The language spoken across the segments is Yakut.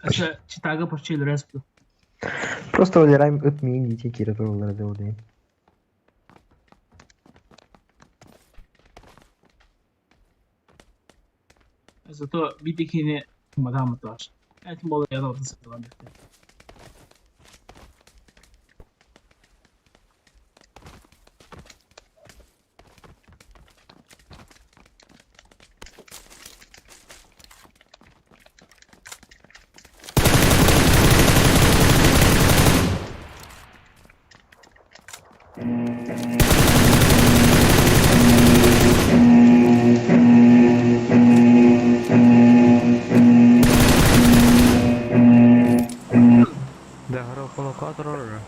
Өссө Читаго почти өлөрөөс дуу. Просто выбираем ыт миин дии киирэ тураллара да ол иһин. Зато биир киһини мадам тоже. Этим более я должен сыграть. Дэхара холокаторор.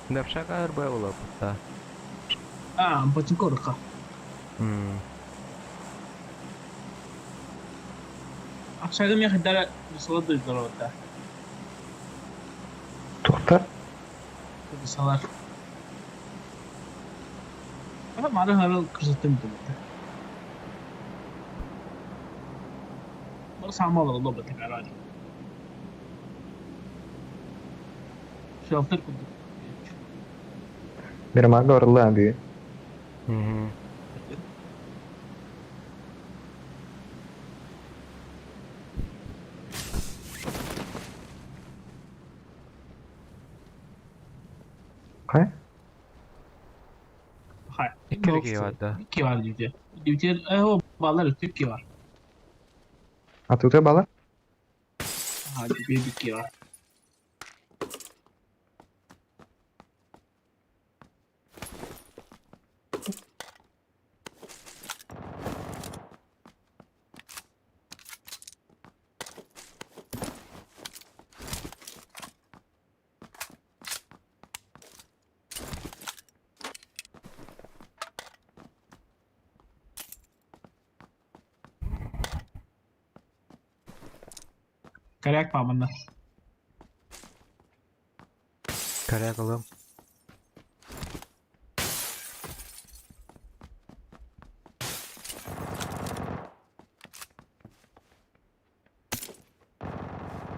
Дэпшака РБ улапта. А, Ботинкорка. Общага миэхэ дара бысала дойдулар Тухтар? Бысалар. Мары харыл кырсаттым дубата. Бары саама олороллор бата каради. Шелтер курдук. Мирамарга барылла бүгүн. Хайа? Хайа. Икки киһи бар да. Икки бар диде. Диде, о, балар икки бар. А тут бала? Ага, диде икки бар. Коряк паманна. Коряк ылым.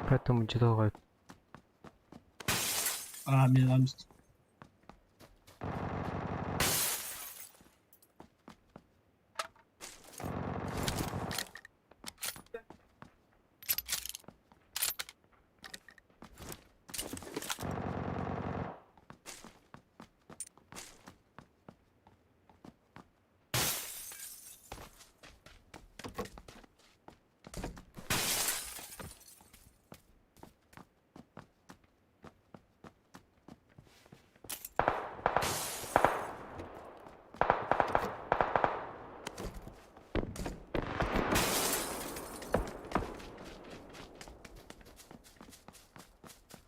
Поэтому дедовый. А, мне надо.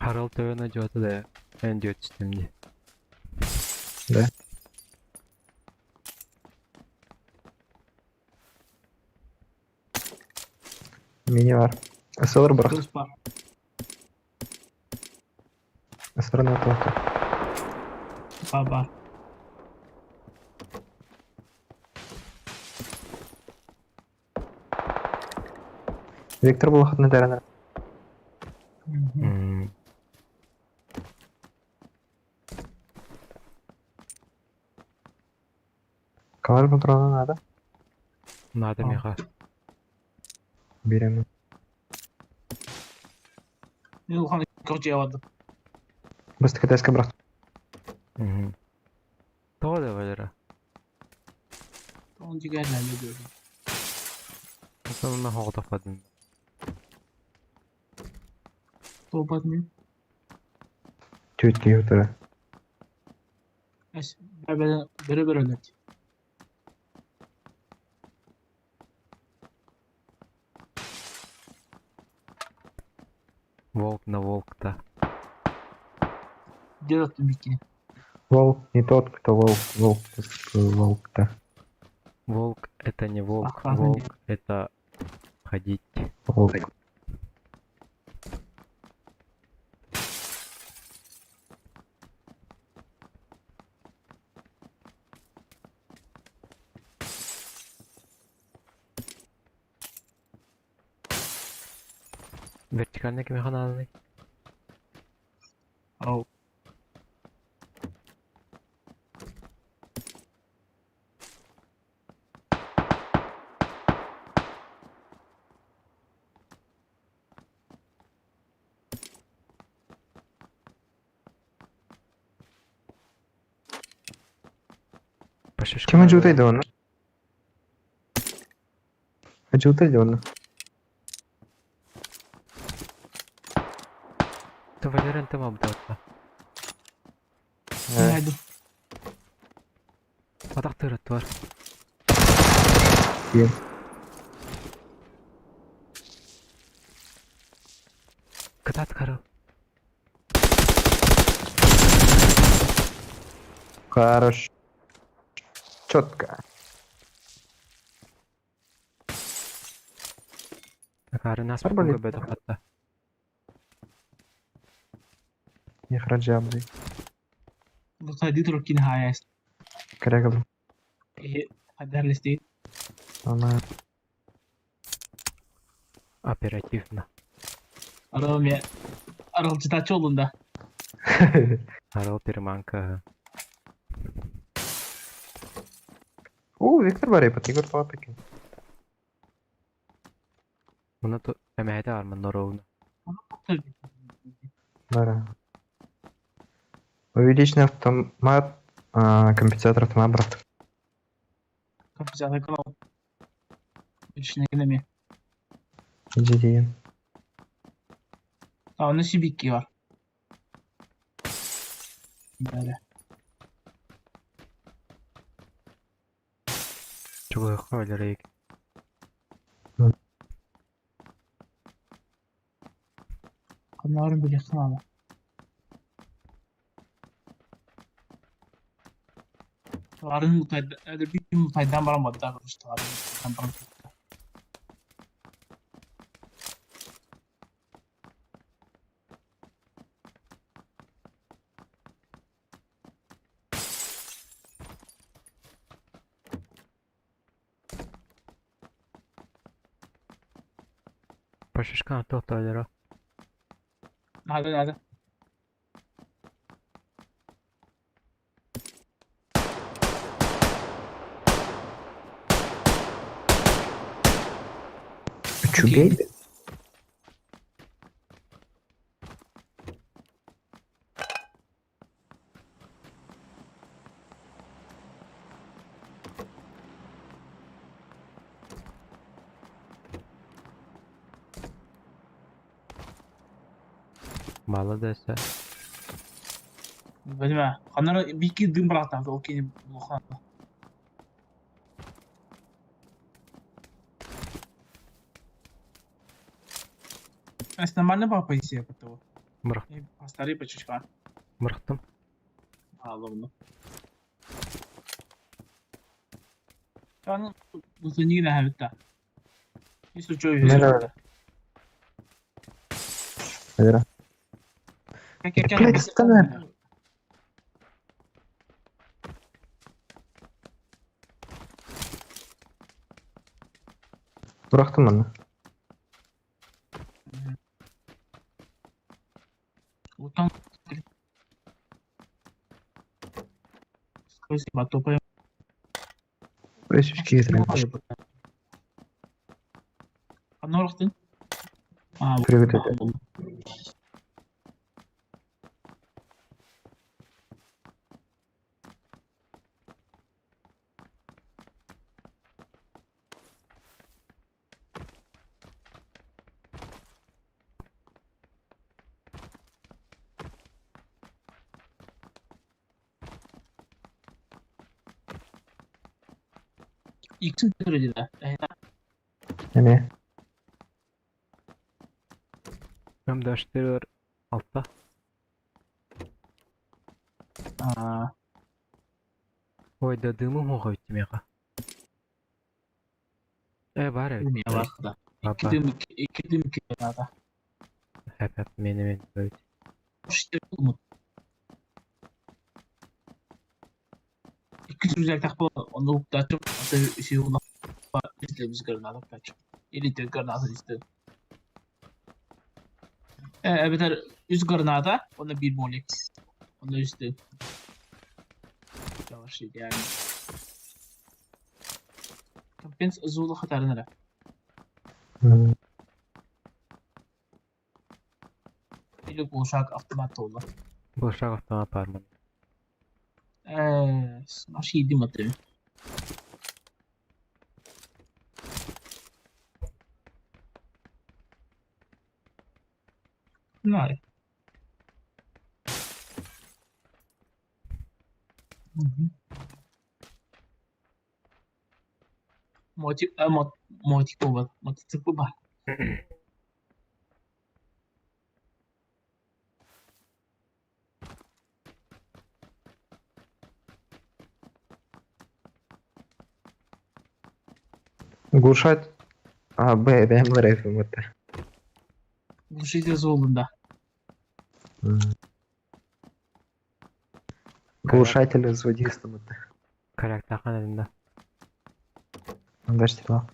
Харал төвөнө жуата да мен диөтүстүм ди. Да. Мини бар. СЛР бырах. Плюс бар. СЛР на тоқта. Бар бар. Вектор булахатны дәрәнер. Калар патрона надо? Надо меха. Берем. Мен улахан көржей алады. Быстро китайская брат. Тоҕо да Валера? Оны дигән әле diyorum. Онна хоҕотохпатын. Толбат мен. Түйт күйі Әс, бәрі бәрі өледі. Волк на волкта. Дед аттым иккини. Волк не тот, кто волк, волк, волк-то. Волк это не волк, Ах, волк это ходить. Волк. Вертикальный механизм. Ау. Чем ажутай да он? Ажутай да он. То Валерен там абдатта. Найду. Атактыр var. Е. Кытат карыл. Хорошо. Четко. Акары нас Арбалет. беда хатта. Не храджабли. Лутайды тур кини хаяс. Крягл. Хадar листи. Она. Оперативно. Арал ме. Арал читачы олунда. Арал переманка. О, Виктор Барепот, Егор Лапыкин. Муна то эмэһэте арман ровно. Да. Увеличенный автомат, компенсатор автомат. Компенсатор канал. Личный генами. Иди. А, оны сибикки бар. Бәрі. Чугуй Валерий. Канарын біле қыналы. Товарын мутайда, әлі бір мутайдан барам бадда, короче, товарын мутайдан барам. Пашишкан то Валера. Надо, надо. Чугей? Молодец. Білме, қанары бикки дым барақтан, ол кені бұлқан. Әс нормально по позиция того. Мырх. Постарей по чуть-чуть. Мырхтым. А, ладно. Аны бұл не хәбитта. Если что, Нера. Вера. Блядь, стана. Бырахтым аны. Утан. Спасибо, топаем. Өсүш киетирем. Қандай А, Привет, болды. Иксин түрі дейді. Эме. М24 алта. Аа, Ой, да дымым суох эбит миэхэ. Э, баар эбит. Миэ бар да. Икки Папа. дым икки дым киирата. Хэп хэп миэнэ миэнэ эбит. Икки рюкзактаах буолан онно уктааччым, аты үсүһү үс граната уктааччым. Или төрт граната истэ. Э, эбэтэр үс граната, уонна биир молик. Онно үстэ. Вообще идеально. Компенс зулу хатарын эрэ. Или глушак автомат туолла. Глушак автомат баар манна. Э, вообще иди ты. Знаю. Мгм. Мотик, мотик буолбат, мотоцикл баар. Глушать. А, Б, бэйэм рэфим это. Глушитель золында. Глушатель с водистом это. Корректахан этим да. Дальше дела.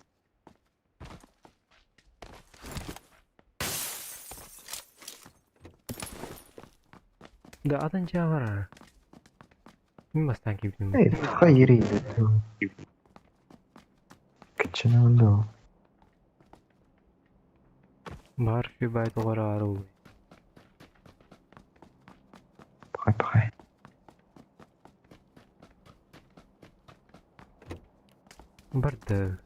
Да атын дьиэ барар. Мин бастаан киирбитим. Эй, хайри. Кыччана да. Баар үбай тоҕо аруу. Пахай, пахай. Барды.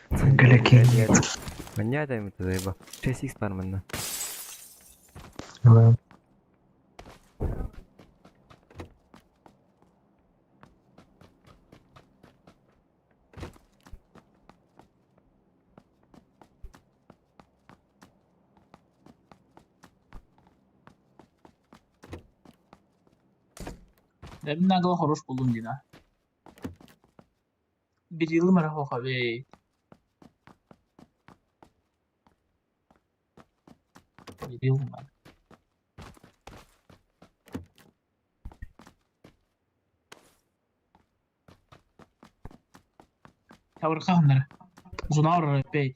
Галекин. Манньа да эми тызайба. 6x бар манна. Да. Мин нагло хорош буоллум диэн аа. Бір йылым эрэ хоһабый. Бір йылым бар. Табырхаһыннар. Зунаур опять.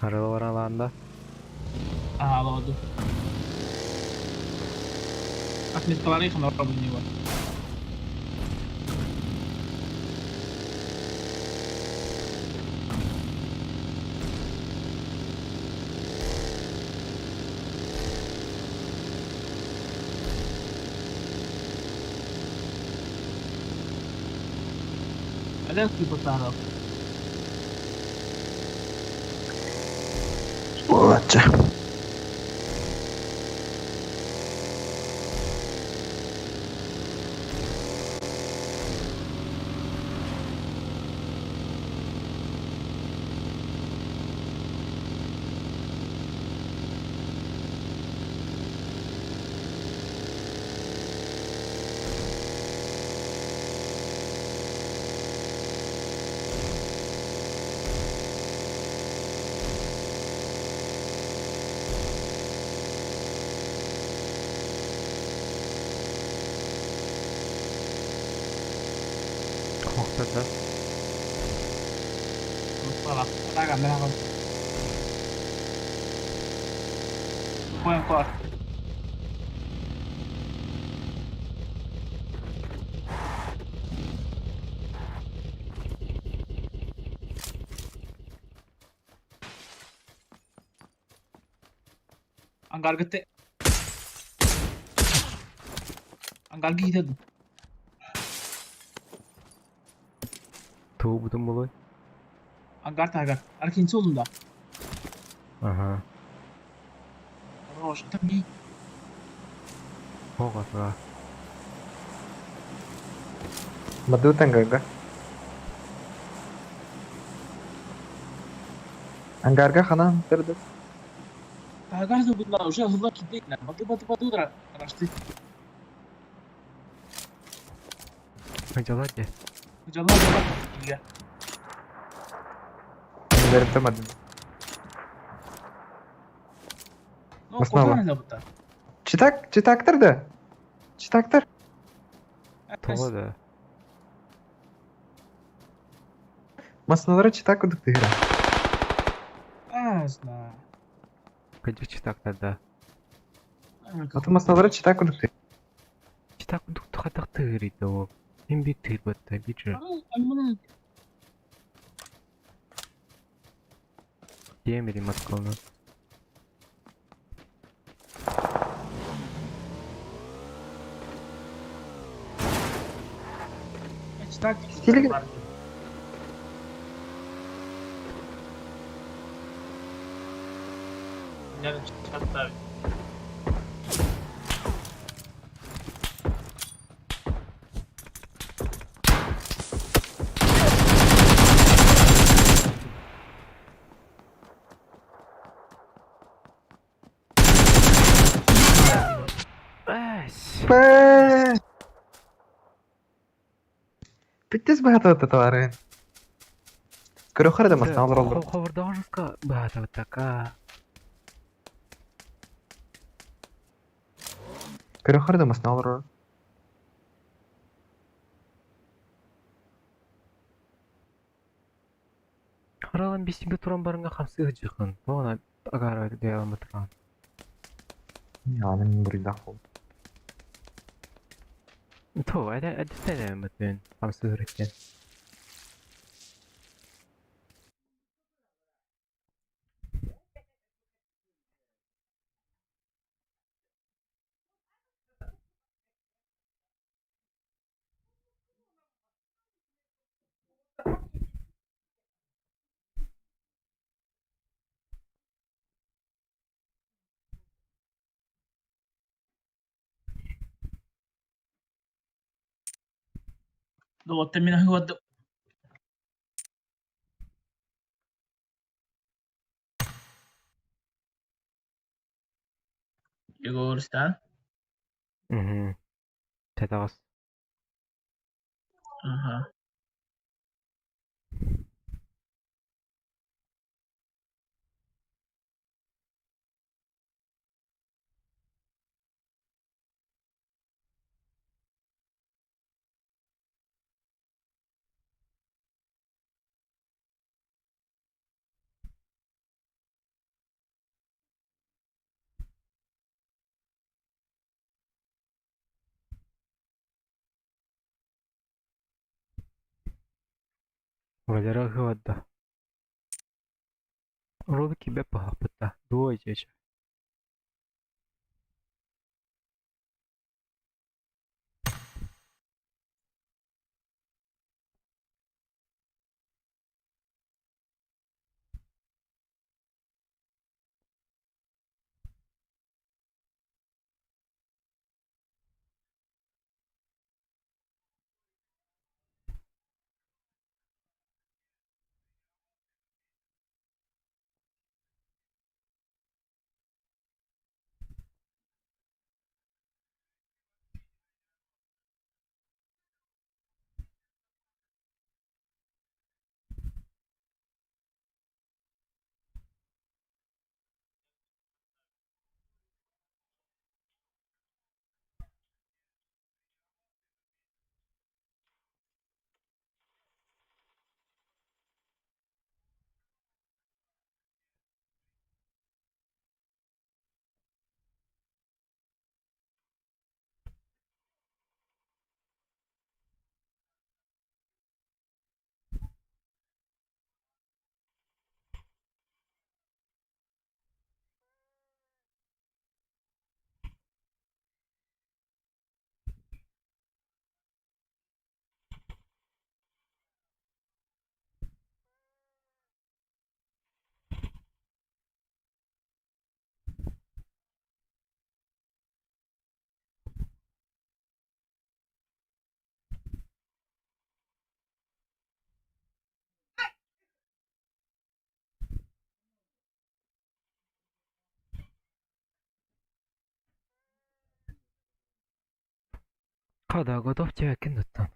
Арыла баран лаанда. Аа, алабаду. Отметкалары ханар у него. Алек припотаров. Буолаччы. Охтата. Поем кор. Ангаргыты. Ангаргы китердим. Тугу булуй? Ангар таһыгар. Аркинцы олунда. Аха. Хорош. Это ми. Оҕотура. Мадуу тангарга. Ангарга ханан тырды. Таһыгар да bunlar уже hızla kitle. Баты баты баты удара. Арашты. Хадьалар дьэ. Жалла жалла. Ига. Беріп тамадым. Ну, Основа. куда надо бұта? Читак, читактыр да. Читактыр. Тоҕо да. Масыналары читак кудук тыгыра. А, знаю. Кыдьык читактар да. Аты масыналары читак кудук тыгыра. Читак кудук тухатах тыгырыйда ол. Мен бир тыгырбатта бир. Диэмедим аткална. Читак. Стилі- Yani читак Эс. Пэ. Питтес бахата таталары. Көрөхөр да масыналар олор. Ховырдағыжыска баата така. Көрөхөр да масыналар олор. Аралан бисимге туран барынга хамсы жыхын. Тоғана агара деяламы туран. Яны бурда хол. То, әдә әдәттә мөтен. Хамсы үректен. Доводта мен хывады. Егорстан. Мгм. Тәтағас. Ага. Валера хывадда. Ролики бе пахапыта. Дуой жече. Хада готов диэбэккин туттан.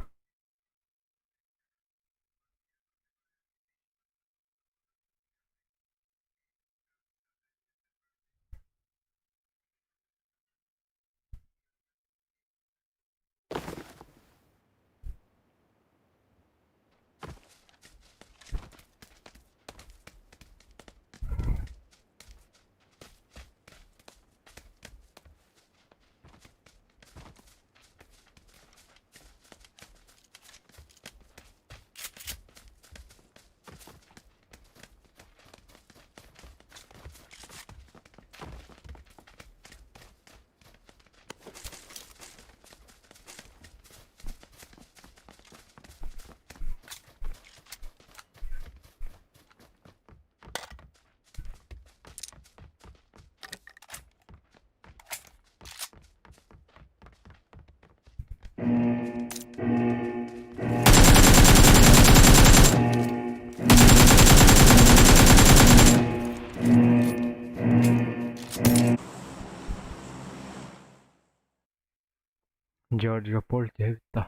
Giorgio Paul түһэбит да.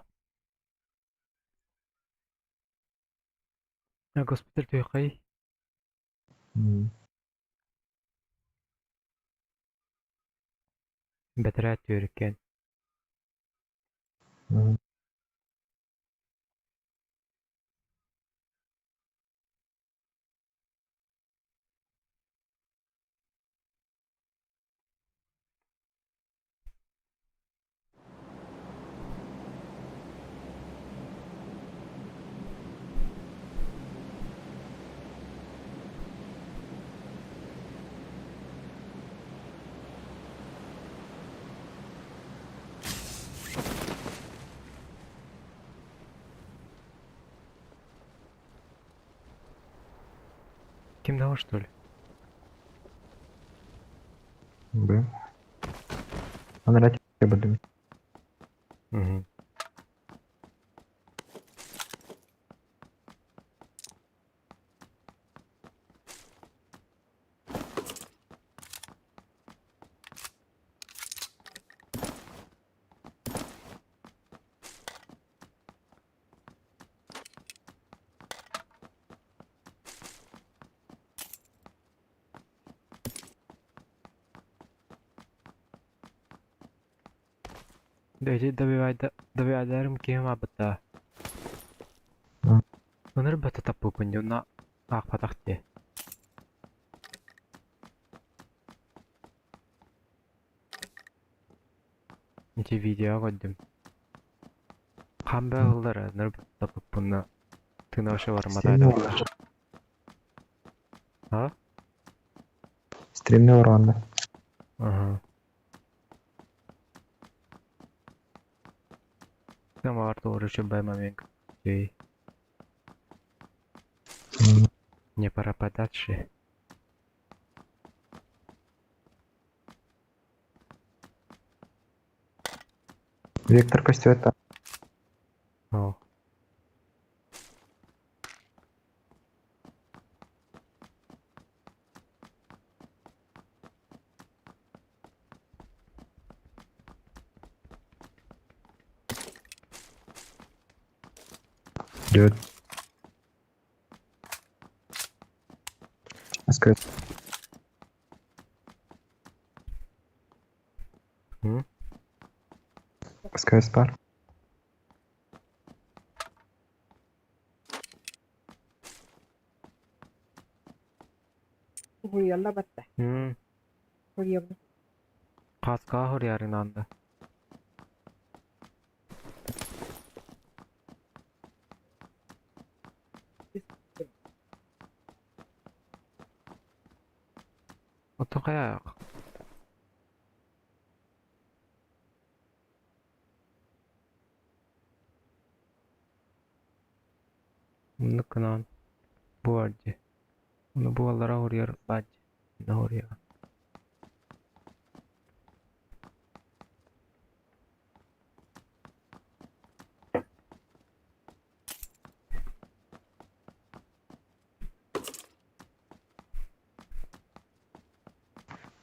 Госпиталь түһүөххэй. Бэтэрээ түөрүккэн. Ким дал что ли? Б. Анараа бардым. Угу. Ити добивайдарым киһим аабыта. Ыныр бата таппыппын дьонно аахпатах дии. Ити видео көрдүм. Хам быһыллар ыныр таппыппынна тыына бармата. А? Стримне барганда. Ага. Там Артур еще бай момент. Эй. Не пора подальше. Вектор костюта. О. Идет. СКС. М? СКС пар. Уһуйалла батта. Хоруйабын. Хаска хоруйарыҥ Оттон хайа Муннук гынан буолар дии. Ону буоллара хоруйар баар дии. Хоруйаҕын.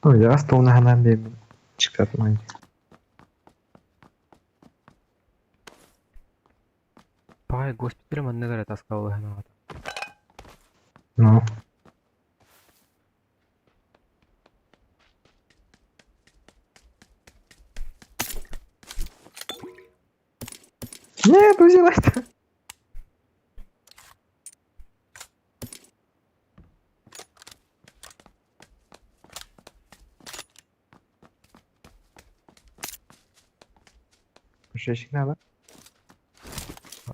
Ну, я стол на биэбин. Чиктатмай. Госпиталь маннык эрэ таска олоһон Ну. Нет, узелась-то. Шещик надо.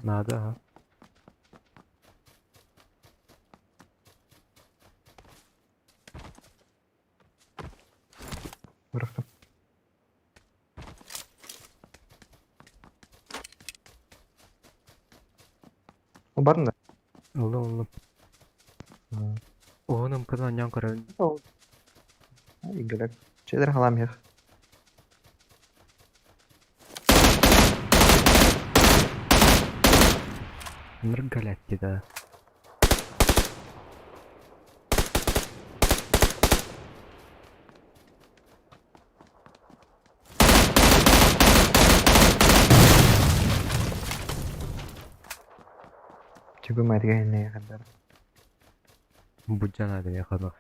Надо, ага. Бырахтым. Ол барын да? Ыллым, ыллым. Оһун мкыдан анньан көрөбүн. Ол. Игорек. Чедер халам их. Ныргалятти да. Чүгү мадыга инне хаддар. Будьжан ады яхану.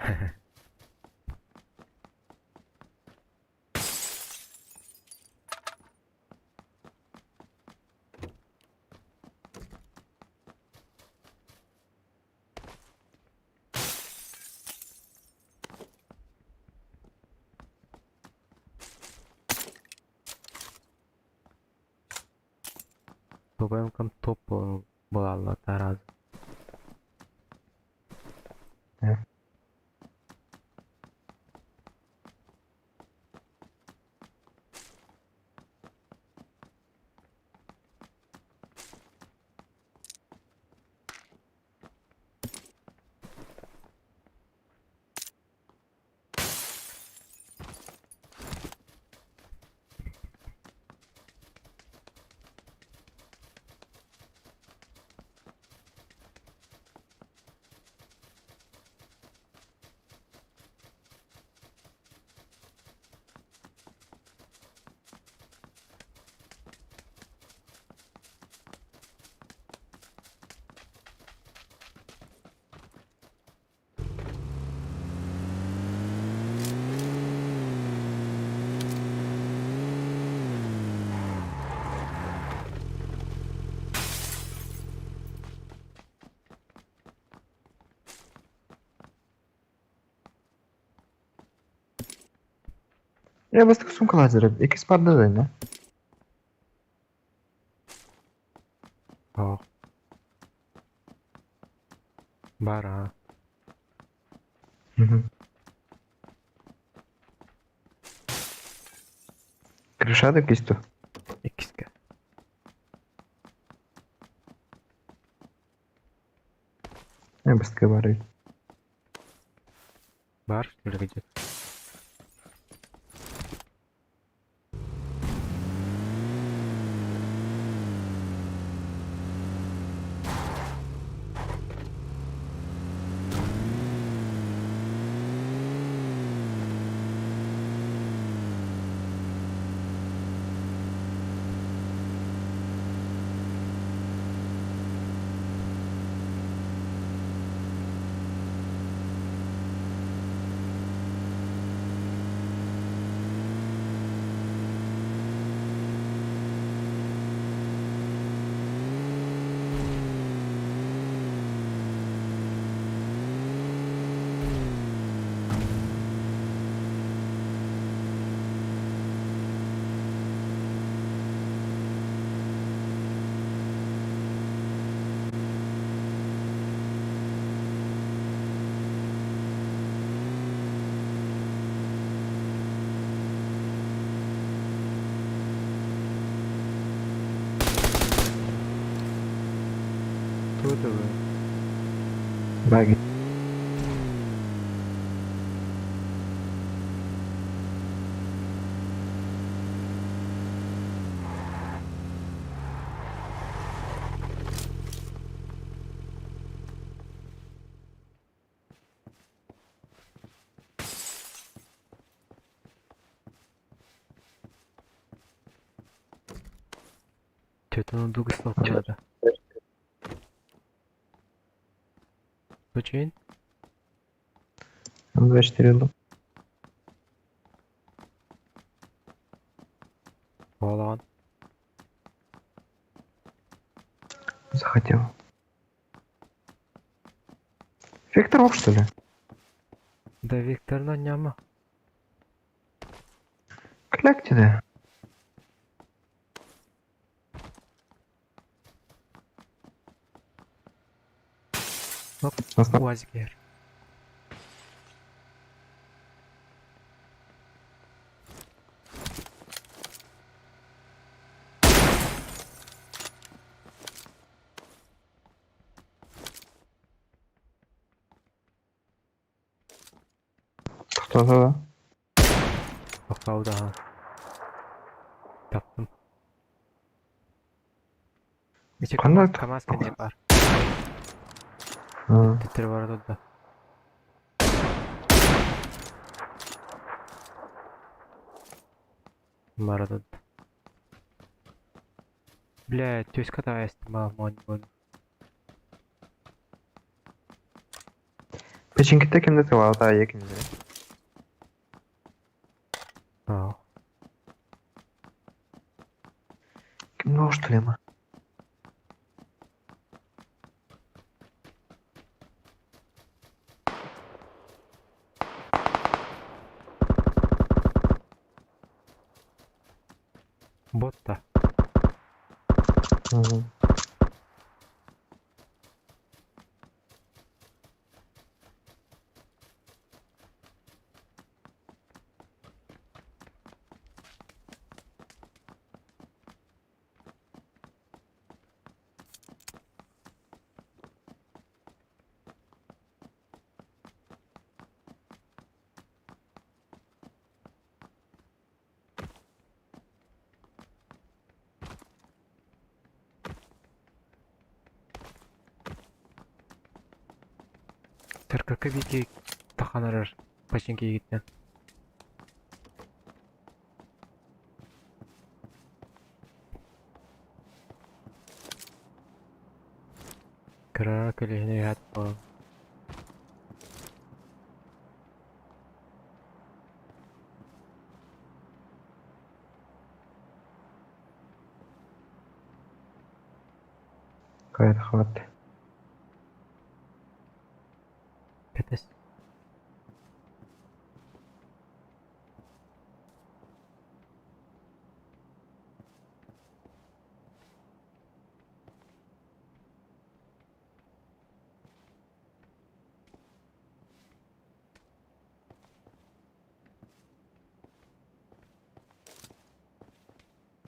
Бабаем топ буолаллар тараас. Я бастык сумка лазера. Икс парды да, О. Бара. Угу. Крышада кисту. Иккискэ. Я бастык бары. Бар что ли где-то? Кто это вы? Баги. Что-то на дугу слопнуло, да? Очень. М24 ыллым. Оҕолоҕун. Захотел. Виктор что ли? Да Викторна няма. Кляктина. Оп. Нас на- УАЗик иһэр. Кто-то, Тохтообут аһа. Таптым. Ити Ханна КамАЗ, КамАЗ кэннэ баар. да? Төттөрү бара турда. Бара турда. Бля, түөскэ таҕайастым аа моонньугун. Печеньките кимде тылалта екинде. Аа. Кимде что ли ма? Ботта. Сыркыркы бики таханарар пачинки игиттен. Кыра көлөһүнэ үһэт буолан. Кайт хват. Кэтэс.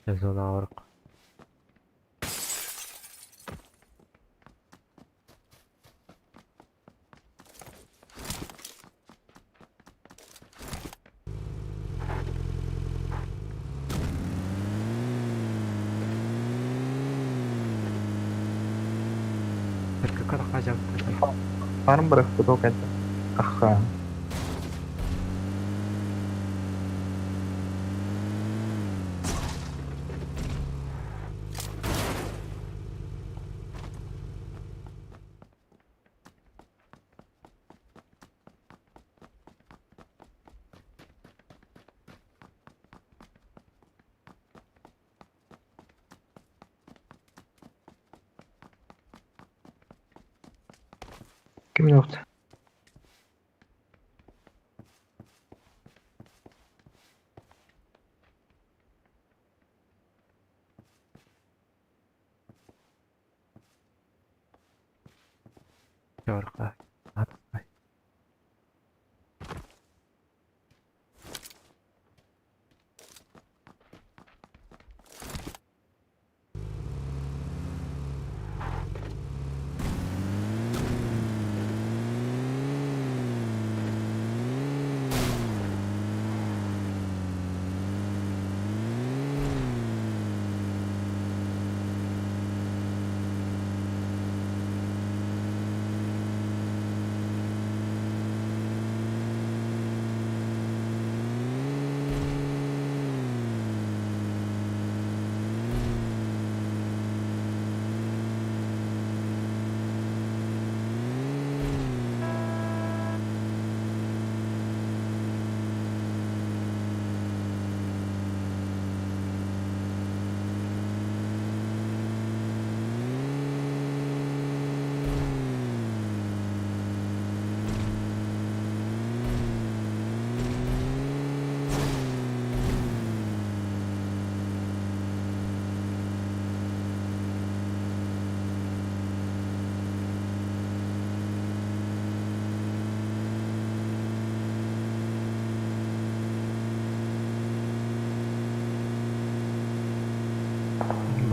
Зона орк. Сыркыркы тахажабыт. Фарм бырахты токайты. Аха. Ким yoktu? Орка. Аттай.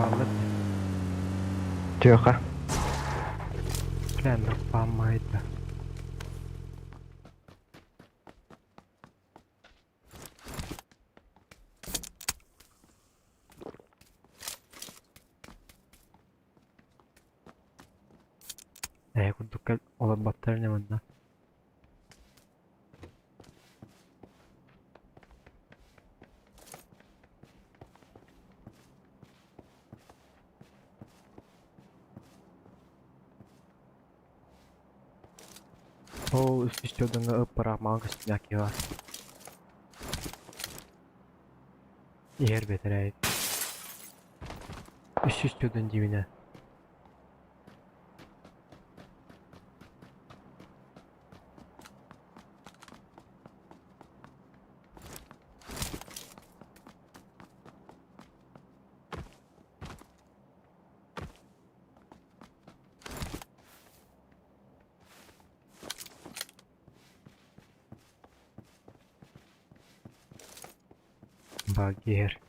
Бааллар дии. Тиэхэ. Бля, нырпааммайда. Эһэ курдук кэл олорботтор ини манна. Ол үс үстүөдүҥҥэ ыппыраах маҥан көстүүнээх киһи баар. Иһэр бэтэрээйит. Үс үстүөдүн диибинэ. Багер.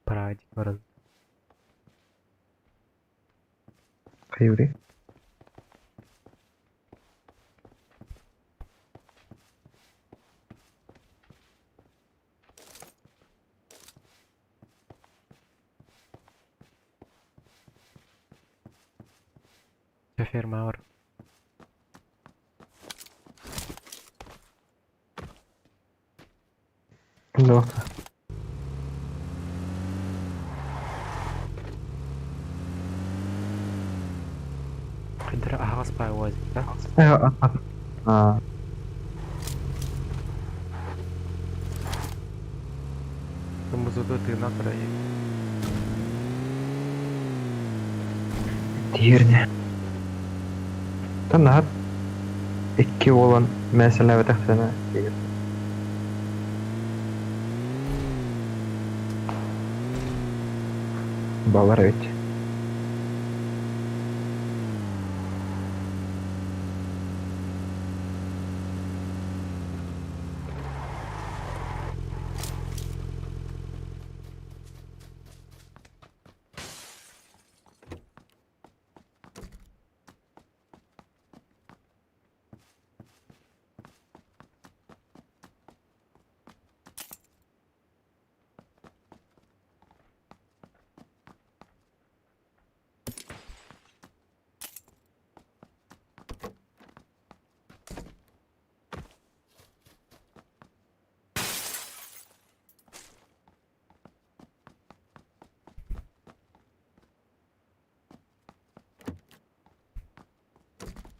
Прадик баран. Хайыырый? Чэ ферма бар. Дуо. Хайдара аһаҕас баай уазикта. Аа. Музыка тыына турай. Тиэрнэ. Танаат икки буолан мээсэлээбэтэхтэринэ Балар эбит.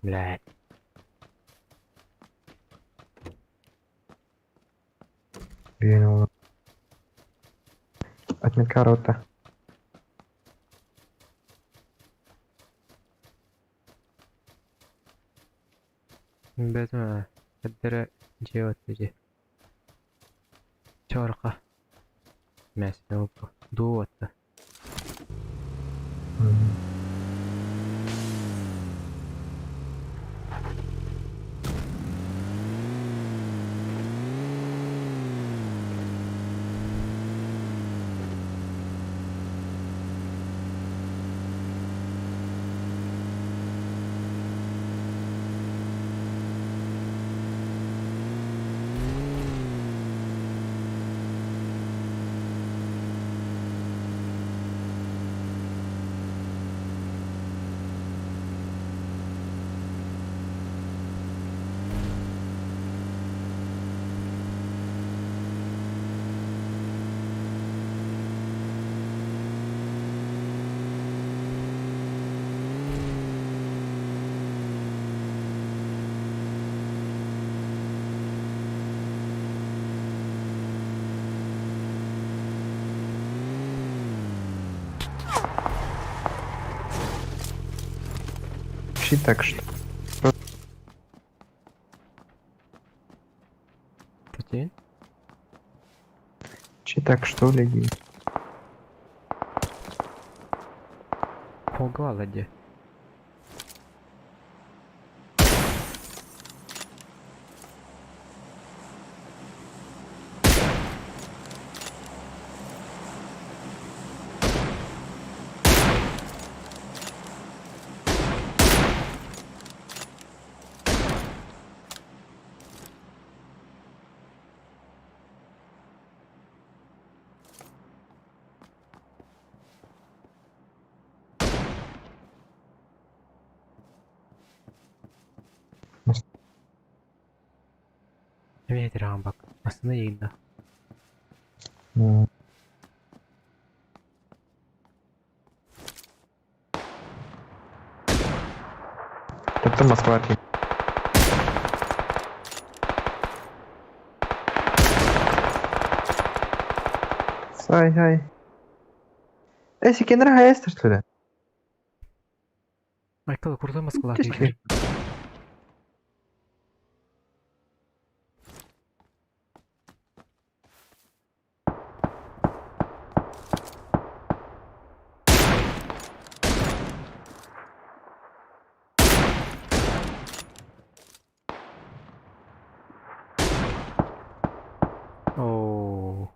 Блядь. Биэн ол. Отметка рота. Бэтэ эддэрэ дьиэ отто дьиэ. Чорка. Мэсне оппу. Дуу отто. Вообще так что. Путин? Чи так что ли? дии? Погала дьэ. Эмиэ тираҕын бак. Астына иһиннэ. Тобто Москва. Сай, хай. Эй, кенер хайастыр что ли? Айкал курда Москва. Түскэ. Оо.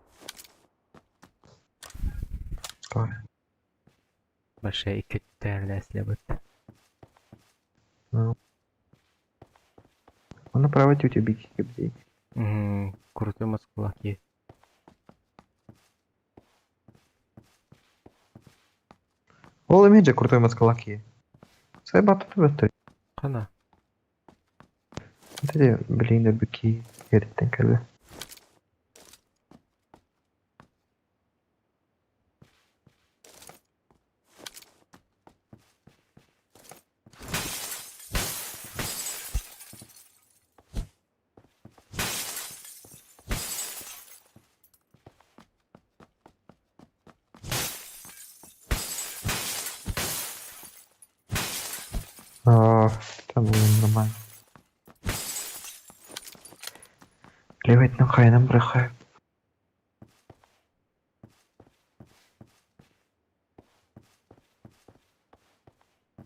Ой. Большая иккиттээрлээслэбит. Ну. Он направо тетю бить, кебдей. Крутой Москва. Ол имеет же крутой москалаки. Сай бату тебе Хана. Вот эти, блин, быки, эртен кэлэ. А, там было нормально. Плевать на хай, нам брахай.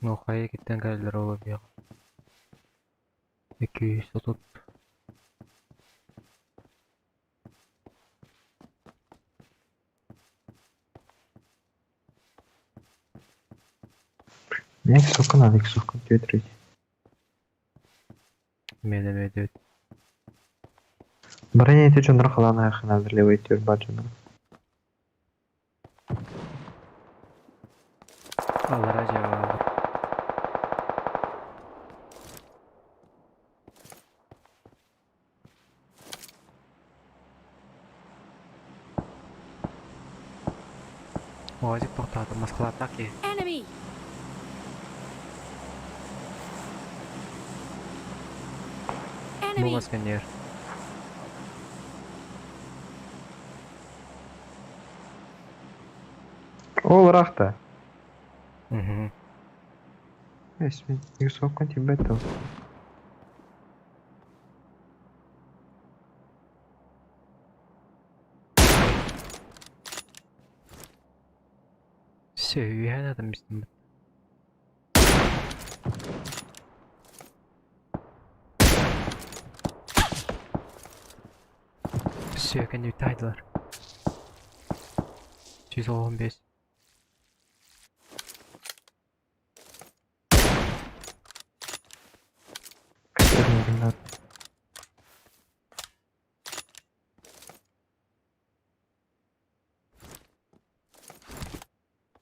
Ну хайа киттен кэллэр ол эмиэ. 230. Мне иксовка надо, иксовка 9 Мен эмиэ дөт. Броня эти жонор халана ханадыр левый тюр баджана. Аллара жабалар. Уазик тоқтады. Москва ки. Enemy! Бу Enemy! масканер. Ол рахта. Угу. Эс, мен иксовка тебе то. Все, үйән адам істім. Все, кәне тайдылар. 115. Катерина.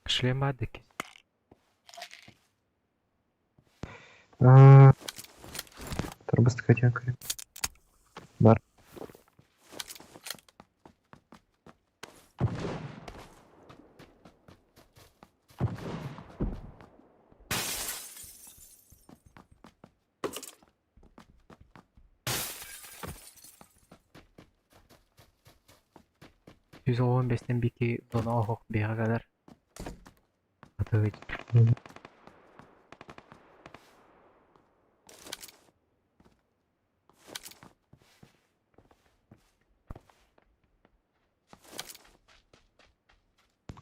Шлем бадык. Торбасты хотел Бар. Жүз он бестен бики дона охок бега кадар. Атыгыч.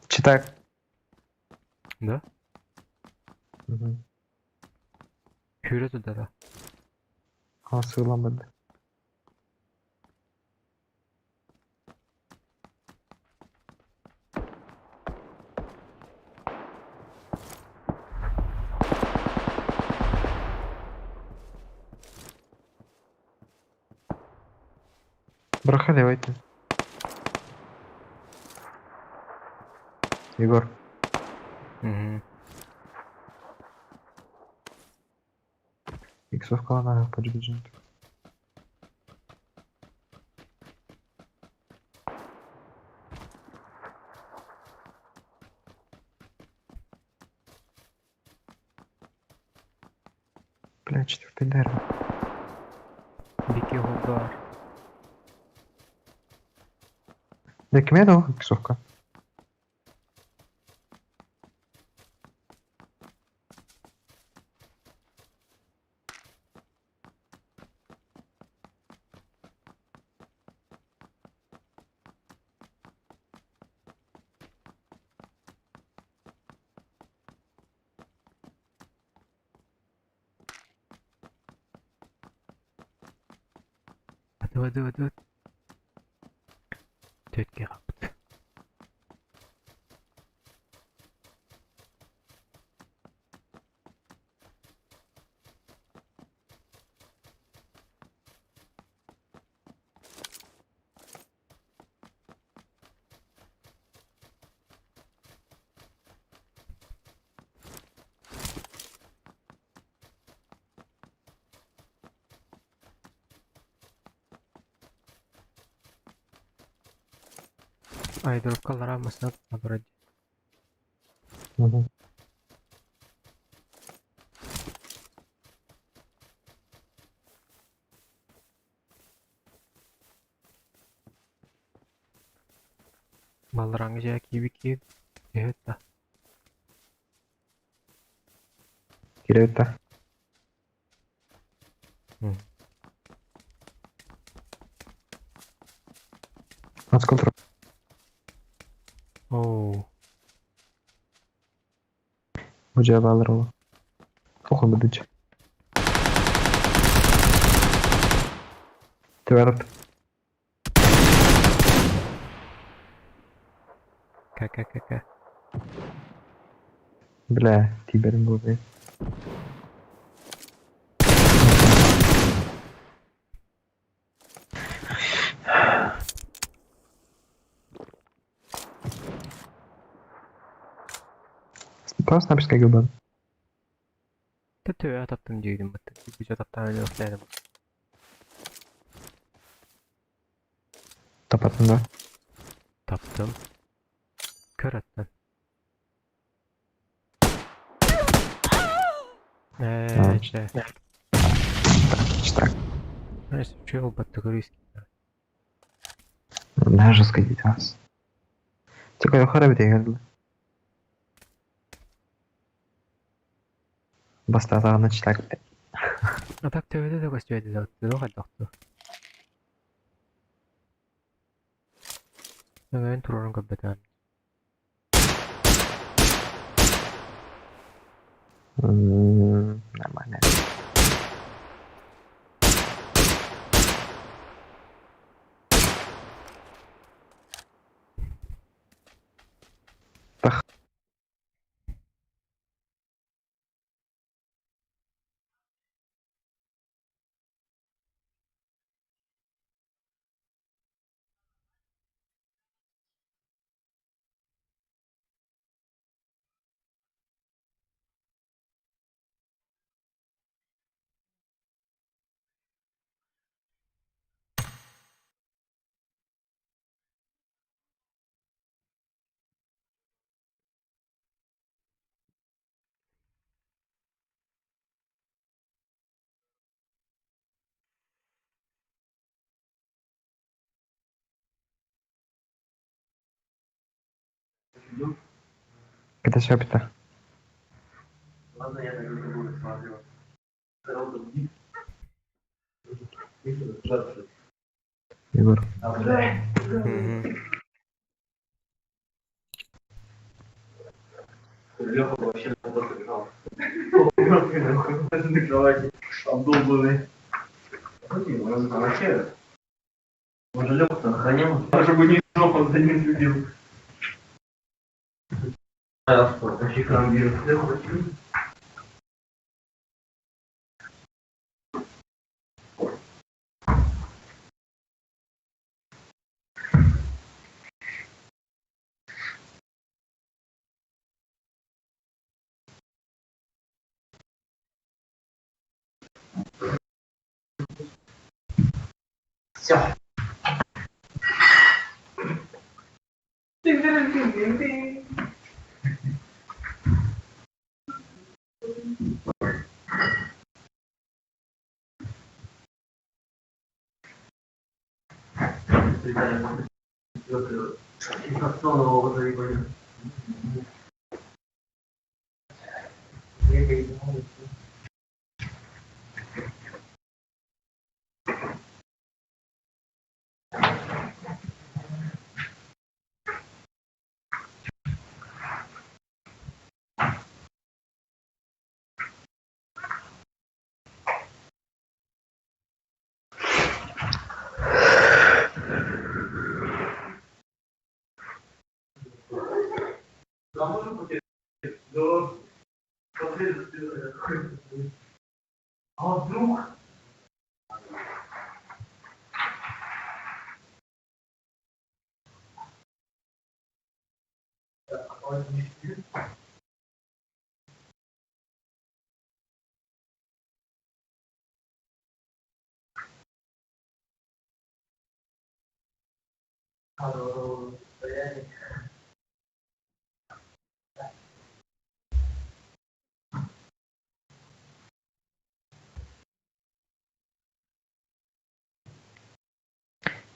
Читай. Да? Угу. Хүрө туда да. Асыламады. Браха, давайте. Егор. Угу. Иксовка надо поджигать. Бля, четвертый дерево. Бики удар. Да кимиэ да иксовка. Hadi hadi hadi. Töt gehabt. Айдропка ларамасына вроде. Угу. Баллараҥы дьэ кииби киир да. Кирэбит да. Отскол Оу. Уже баллар ол. Охо быдыч. Тверд. Ка-ка-ка-ка. Бля, тиберин буолбай. Просто снайперская губа. Төтөө таптым диигин бытты. Бүжө таптаан өлөөхтээдим. Тапатын да. Таптым. Kör attın. А, Чэ. Штак. Neyse үчүгэй буолбатта көрүс. Даже сходить вас. Только хара бит. Бастатаҕына читак. А так төбөтө да көстүбэт да хайдахту. Өҥөйөн турарын көрбөтөм. Нормально. Тах. Когда все. Ладно, я на другую смотрю. Егор. Леха вообще на бот лежал. На кровати. Обдолбанный. Вообще. Он же Леху-то охранял. Чтобы не жопу за ним следил. Вообще командир. Все.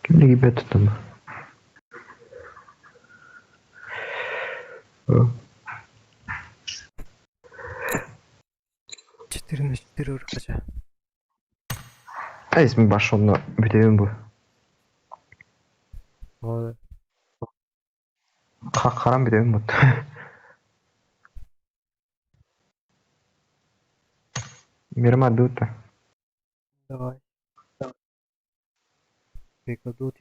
Ким да киирбэт там. 4 на 4 уркача. А если мы башонно бүтэбин бу. Ол Харам бүтэбин бут. Мирма дута. Давай. Прикладу.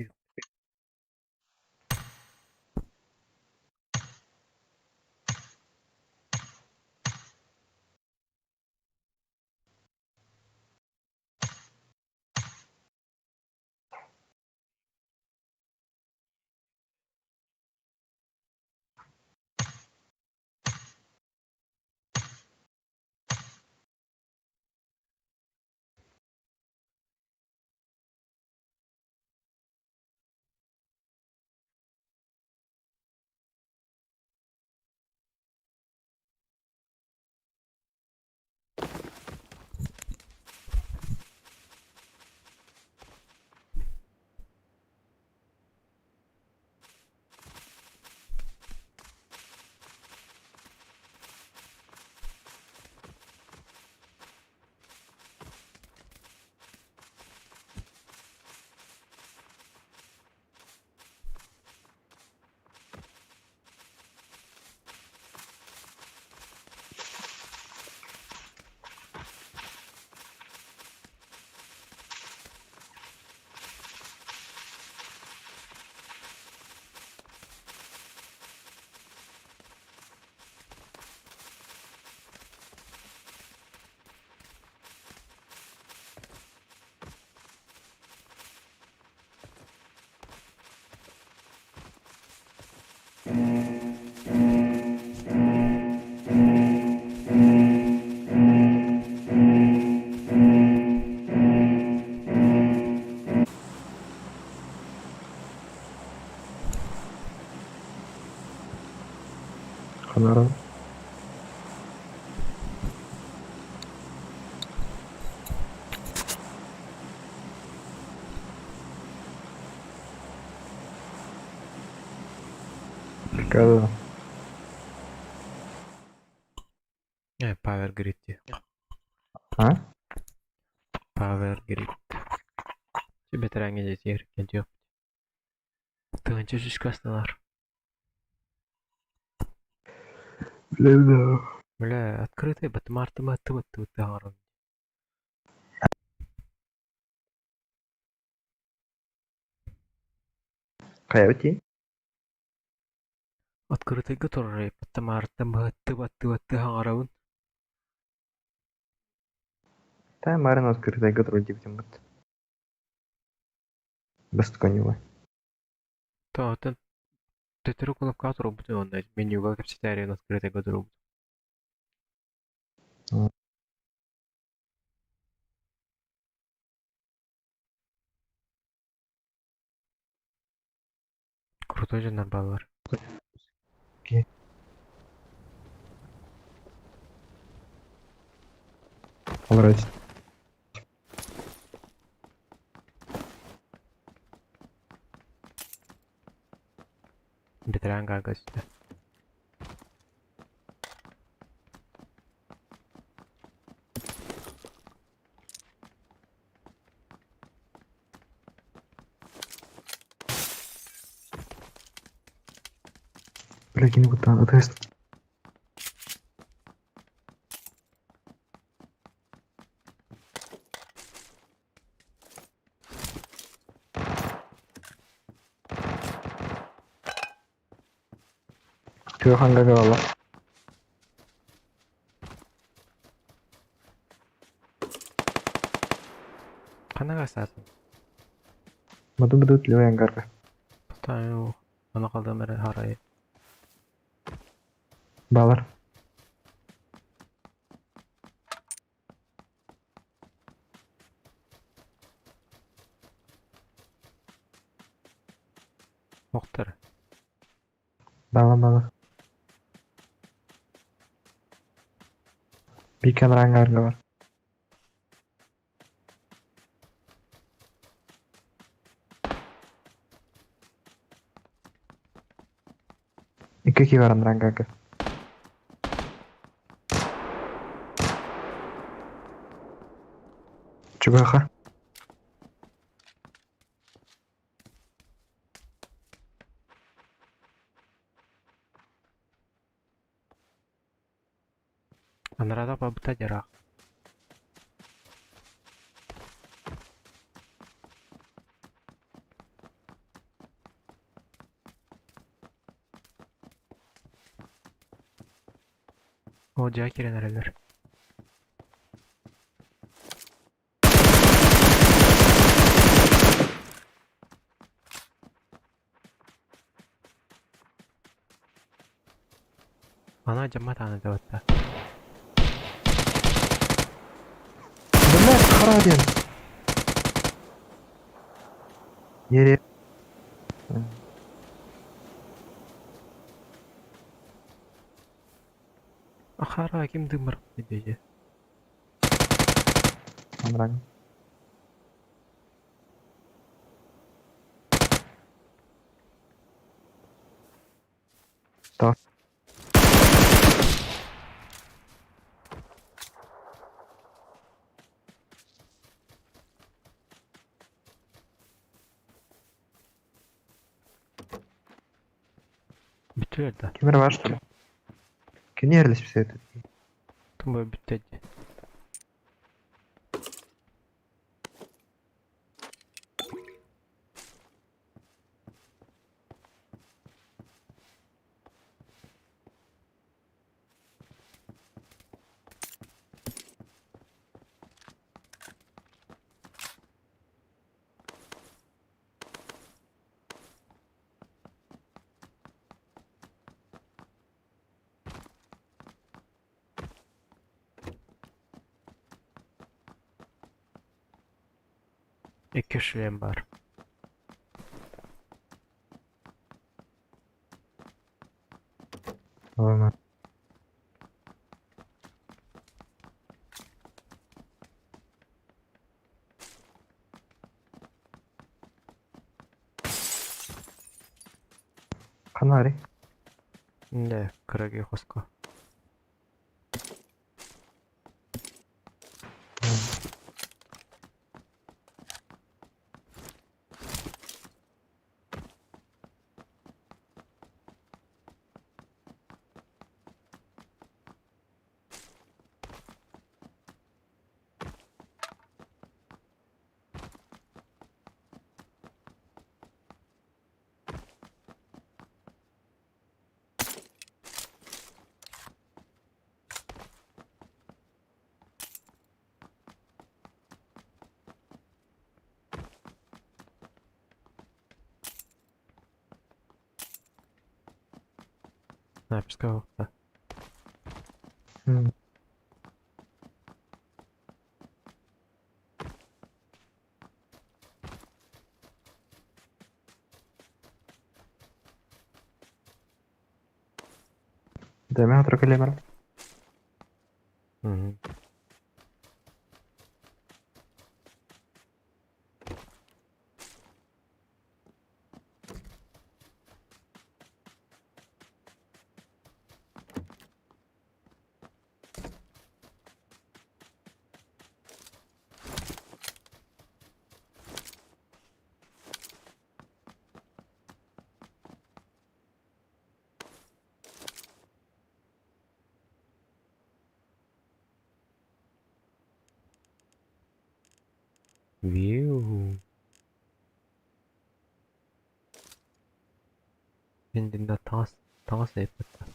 Ханара. Когда? Power Grid дии. А? Power Grid. Бэтэрэҥҥэ дьиэтигэр кэлиэхпит. Тыһыынча үс касталар. Бля, Бля, открытый батмартыма тыбыт тыбыт таҥарым. Хайа Открытыйга турар батмартыма тыбыт тыбыт таҥарабын. Та Марин открытый готовый диптимбут. Бастыконюва. Тоотон төтөрү кнопка турбут онно менюга кэпсэтээри открытыйга турбут. Крутой дьоннор бааллар. Alright. анараа көстө. Бля, кини куттаан ытыас. Тыа ханга калла. Ханага саатын? Матын быдыт левый ангарга. Таю, аны калдым эрэ харай. Балар. Охтар. Бала бала. Бикан ангарга бар. Икки ки бар ангарга. Чугаха. Анарада бабыта жарак. О, дьэ киирэн эрэллэр. Ана дьаммат ааны да Бля, хара диэн. Ере. Ахара ким дымыр диye. Анраг. Так. Бүтүөр да. Кимер бар что ли? Кини ерлеспесе это. Тумбай бүттө. Икки шлем бар. Ладно. Канари. Не, кыраги хоско. Снайперская да. Да, мен отыра келемін. Мгм. Виу. Иннинэ таҥас таҥас ыйыппыттар.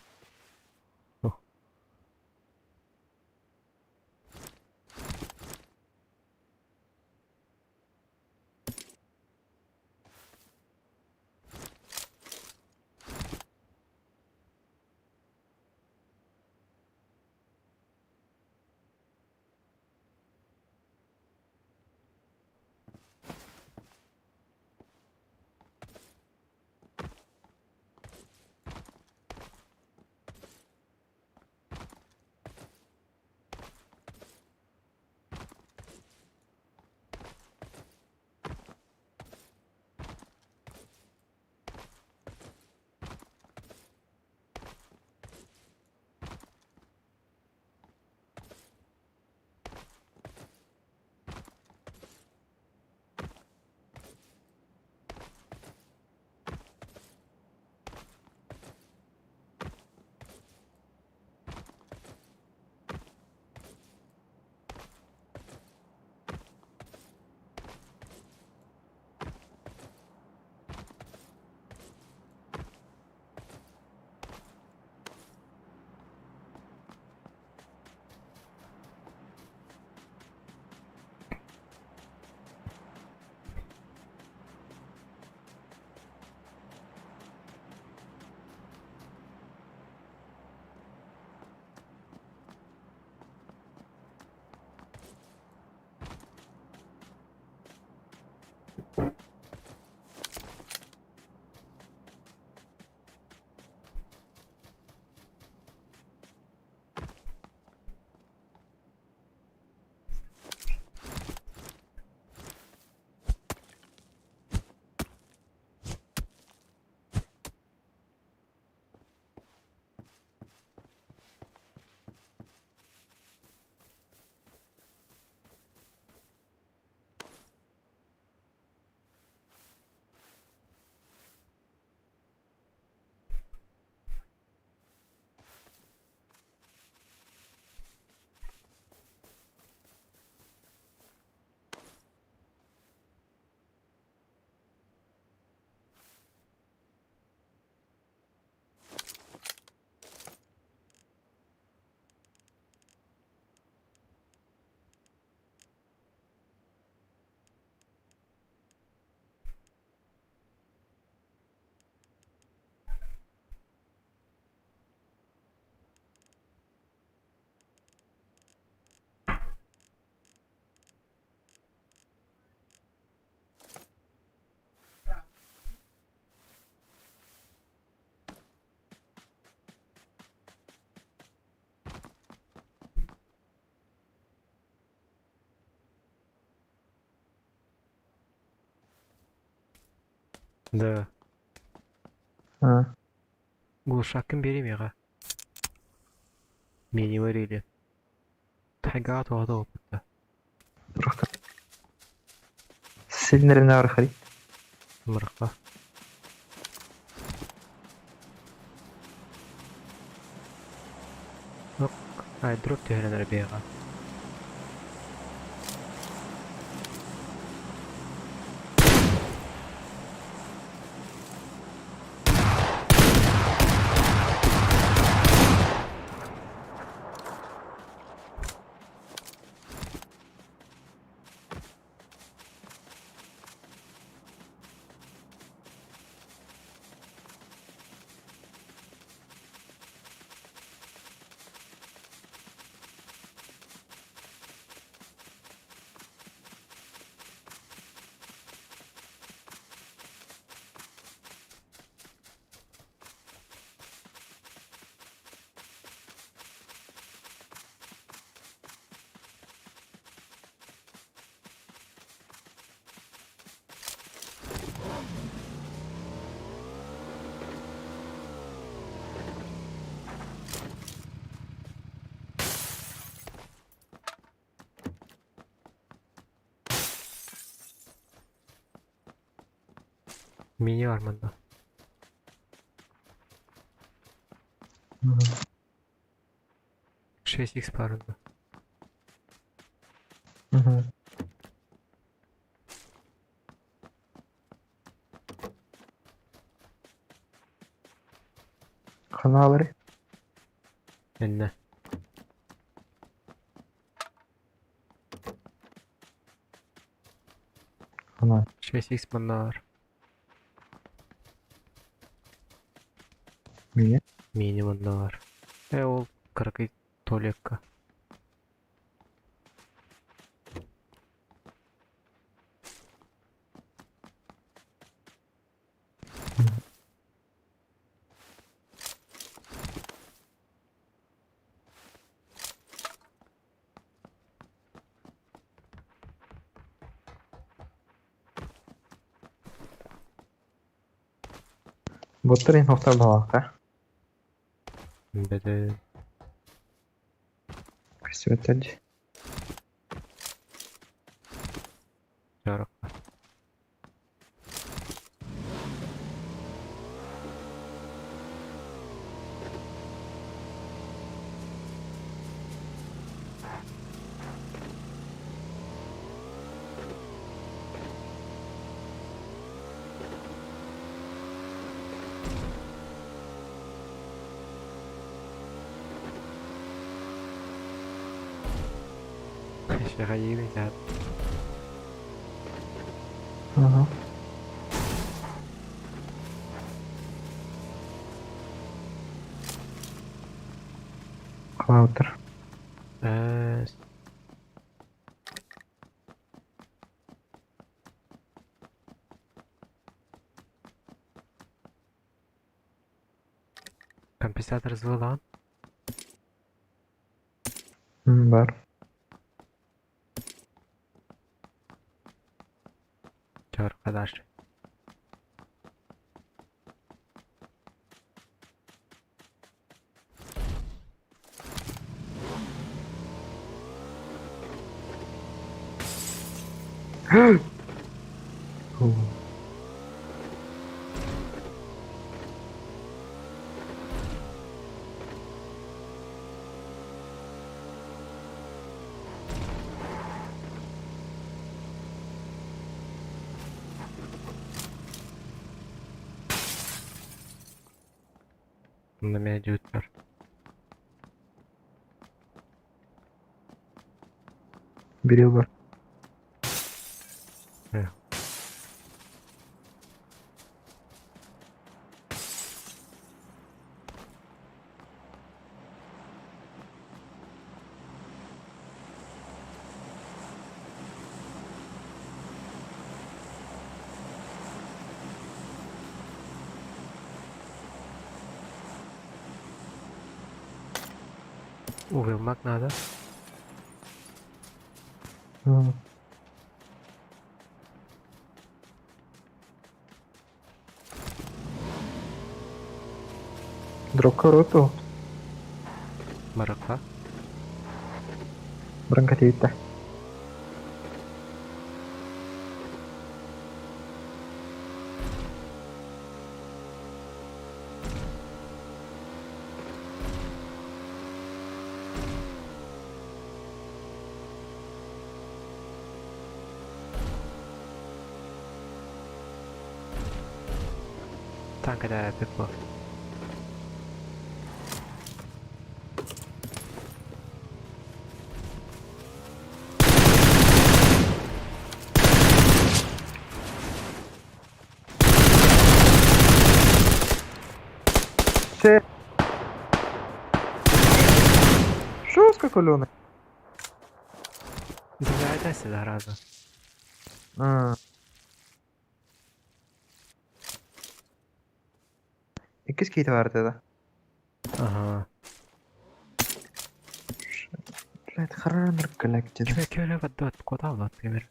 Да. А. Глушакын биэриим Мини варили. Тайга туһата опытта. Просто. Сильно архари. Мырха. Ок, ай дроп түһэрэн эрэ. Мини бар манна. 6х бар онно. Угу. Ханаалары. Иннэ. Хана. 6x маннаар. Миэ. Мини маннаар. Э ол кыракый туалекка. Боттар инфоктар балаакта. Бэдэ. Көстүбэттэр. Жарыққа. Шаға егін сағат. Ага. Клаутер. Компенсатор зылан. Бар. Жарыққа дальше. Фу. На меня дютер. Берил бар. Угылмак надо. Дропка роту. Марака. Бранка тиитте. Танка да пекло. Че? Жестко колёна. Давай сюда раза. А. Иккис кейті бар деді. Ага. Блядь, хараныр коллектив. Чё, кёле водот, куда вот, например?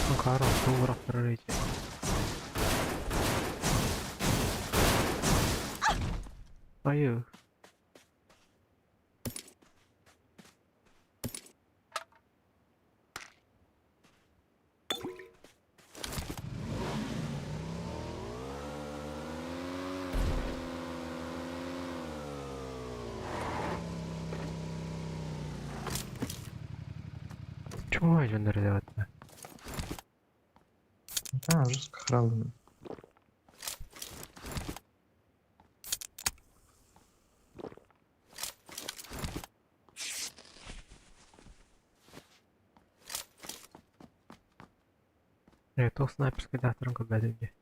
Ну, каро, тура прорыти. Аю. Чуҥай дьоннор эбэтэ. Да, жестко храллы. Ээ, туох снайперскайдаахтарын көрбөтүм дии.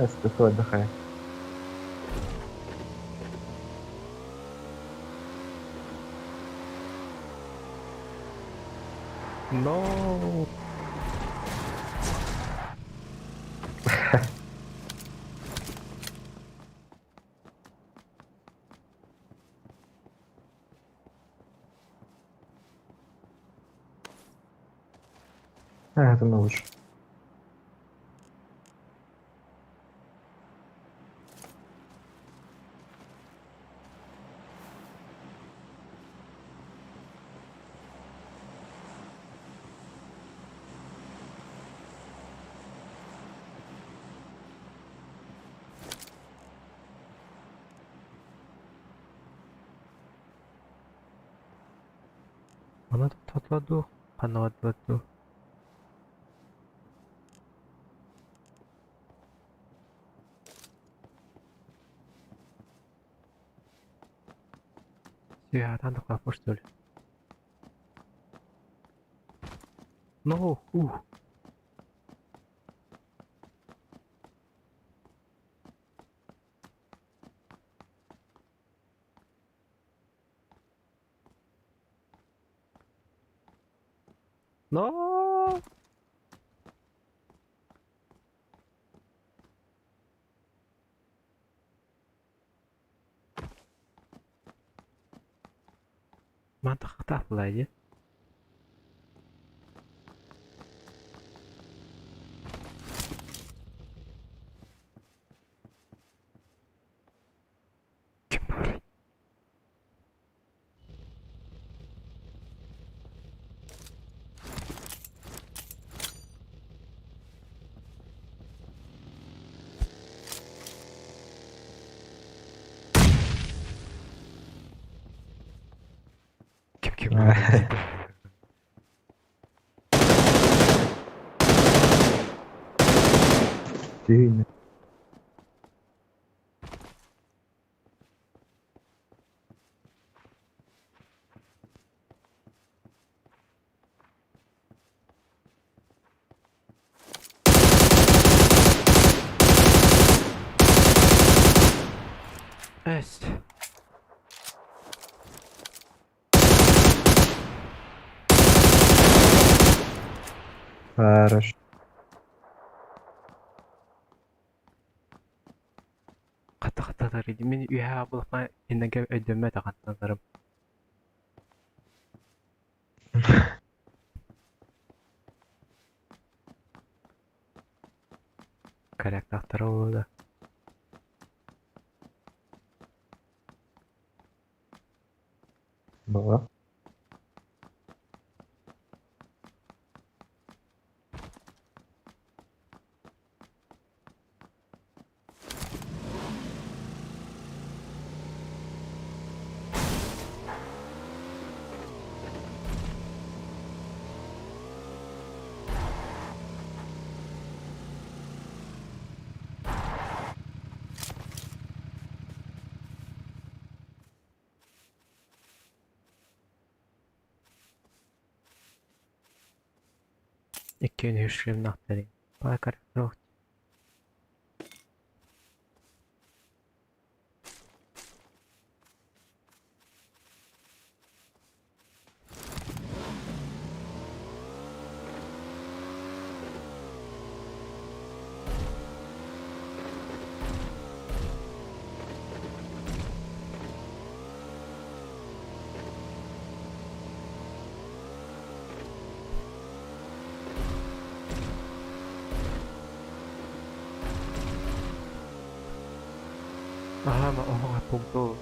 СТФ отдыхай. No! А, это мы лучше. Манна тохтотулар дуу, ханна бардылар дуу? Святан такой что ли? No, ух. No! Мантахтаах буолаа дии. Ким баарый? Ким ким Ты Эс. Хорошо. Хата хата мин үһээ булахма иннеге өйдөммөт ахаттанарым. Корректахтара да. Было. Иккиэн үһүс шлемнаахтар Баай суох. Аһаа, оһох пункту.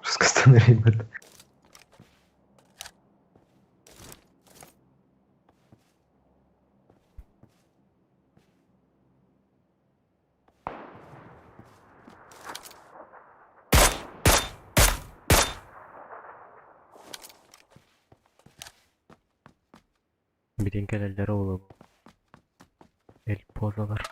Раскастанный ребят. Билин кэлэллэрэ буолуо. Эл буолалар.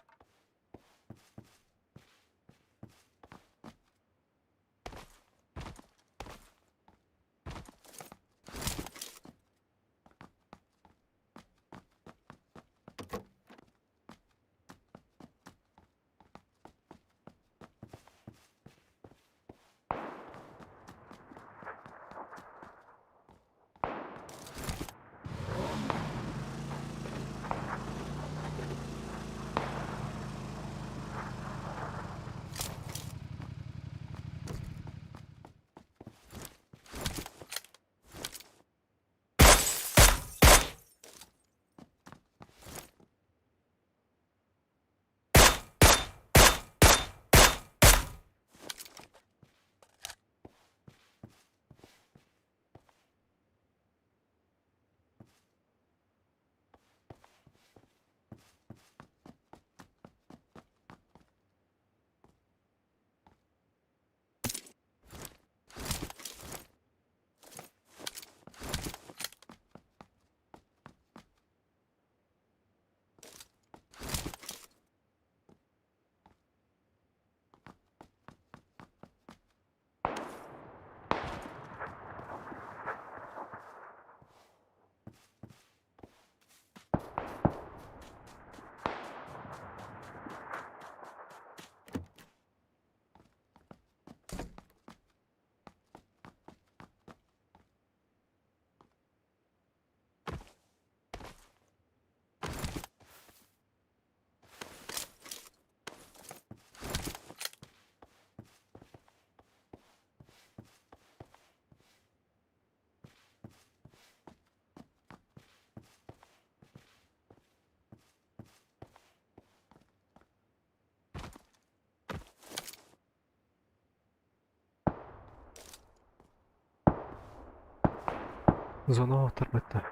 Зона оторбатта.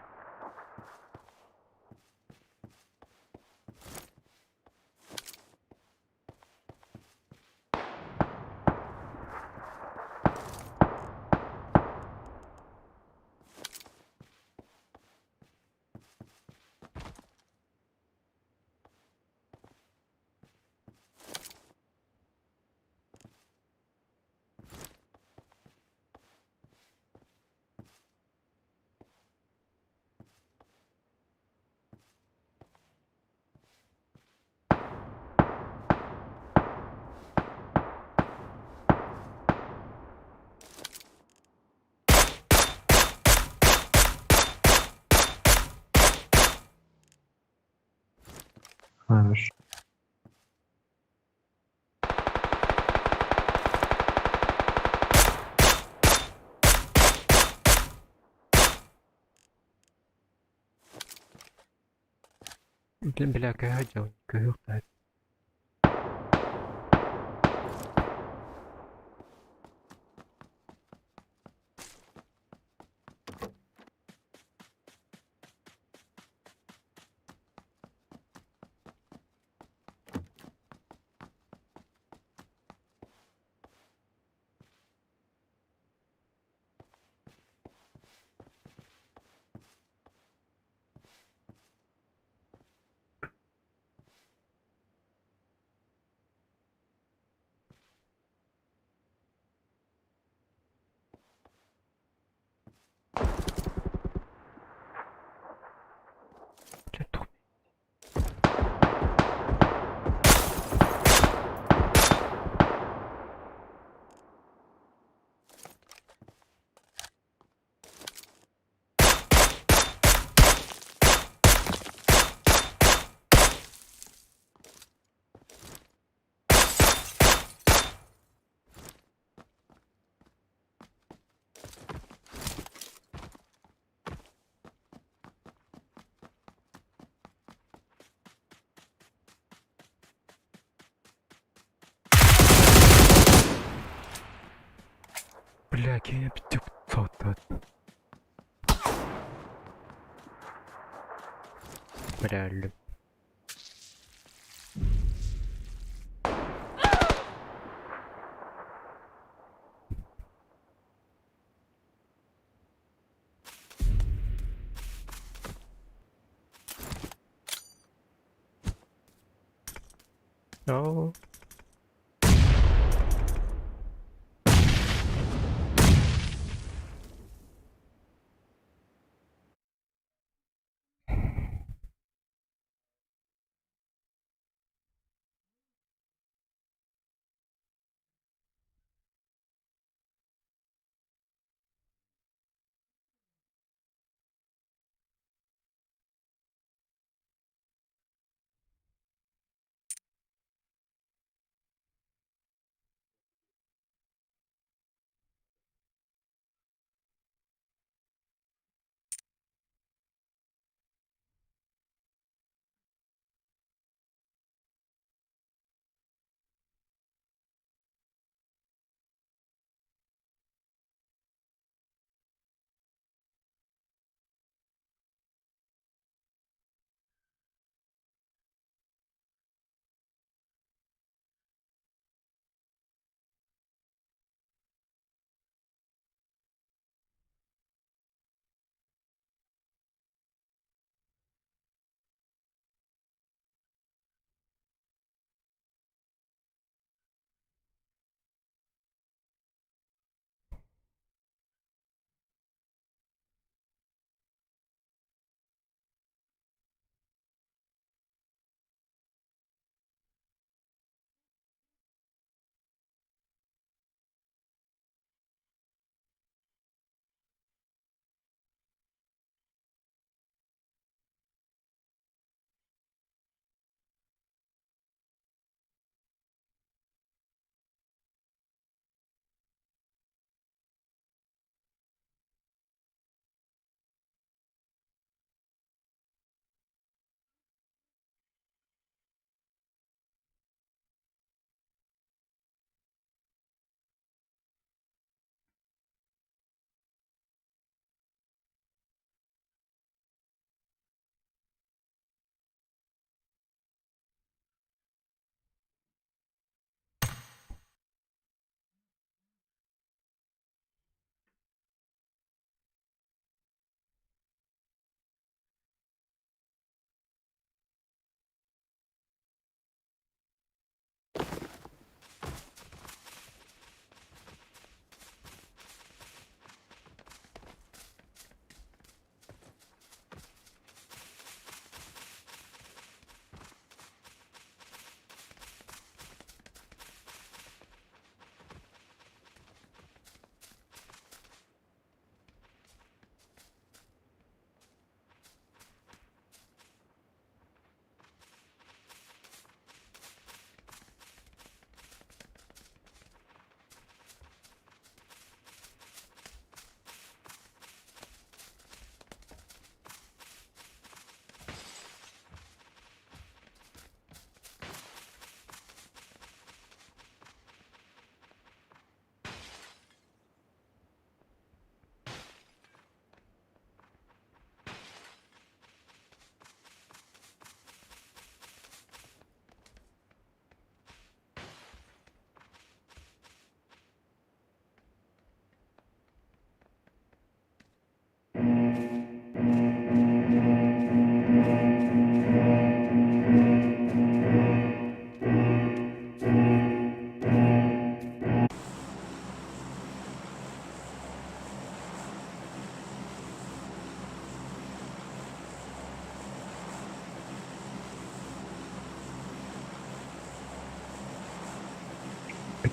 Хорошо. Бля, көһө дьон, көһүөхтэр. Бля, тух- Бля, кини бүттүк соттот. Бля, өллүм. No.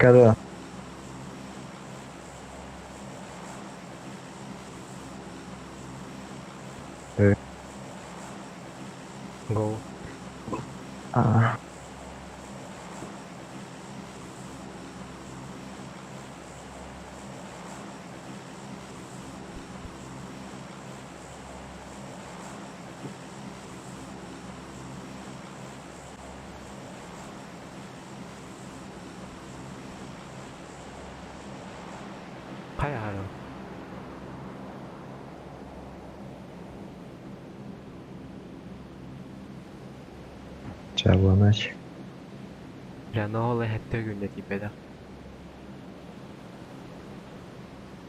Никогда. Go. А. Хайа Чабанач. Бля, ол эһэтте күнне тиийбэтэх.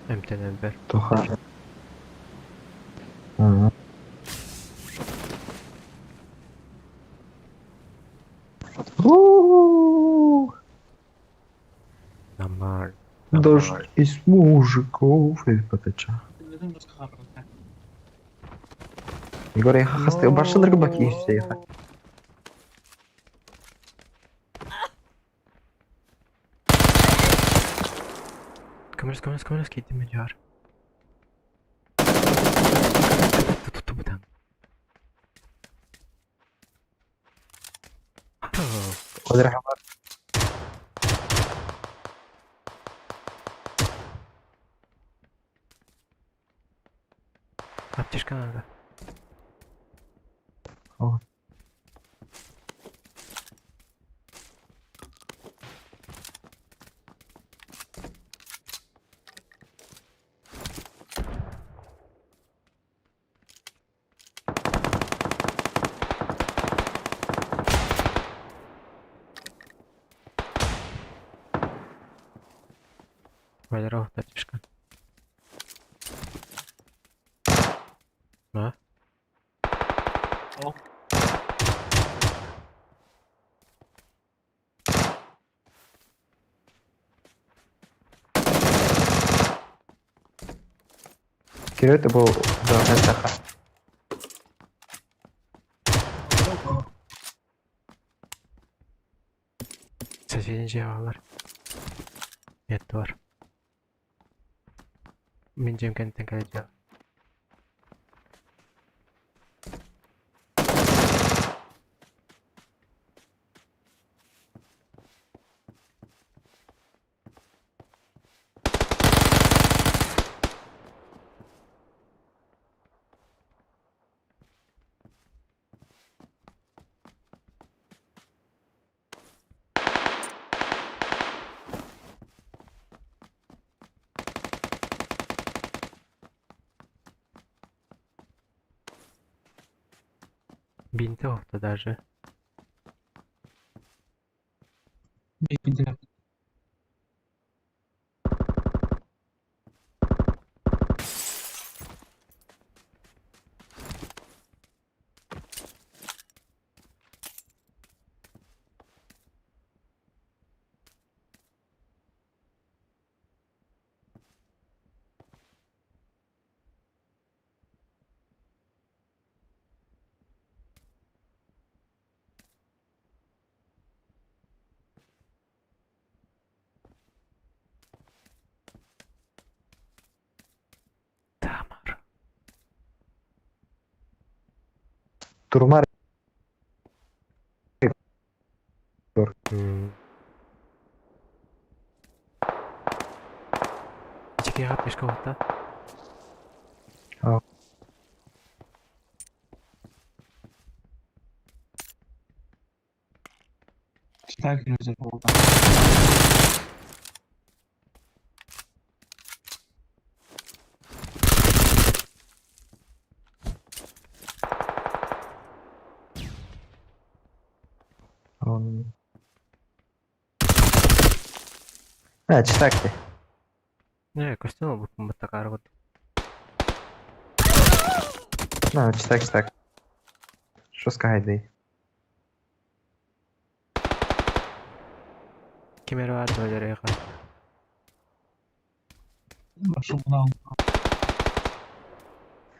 Эмтэнэн бэр. Тоха. Ага. У-у-у. Нормально. Дождь из мужиков и потача. Егор, я хахасты. Башындыргы баки ехать. Көмөлөс, көмөлөс, көмөлөс кийтим мен жаар. Туту бутан. Қодыр. Аптечка надо. О. Валера, аптечка. А? О. Кирилл, это был да, это Соседний дьиэ Нет, бар. Мин дьиэм кэнниттэн кэлэ. Бинты охто даже. Тамар. Турмар. Чеки аптечка охта. А. Так, болду. Он... А, читак ты. Не, костюм бу баттакар вот. На, читак, читак. Что сказать, дай? Кемер бар Валера. Башымдан.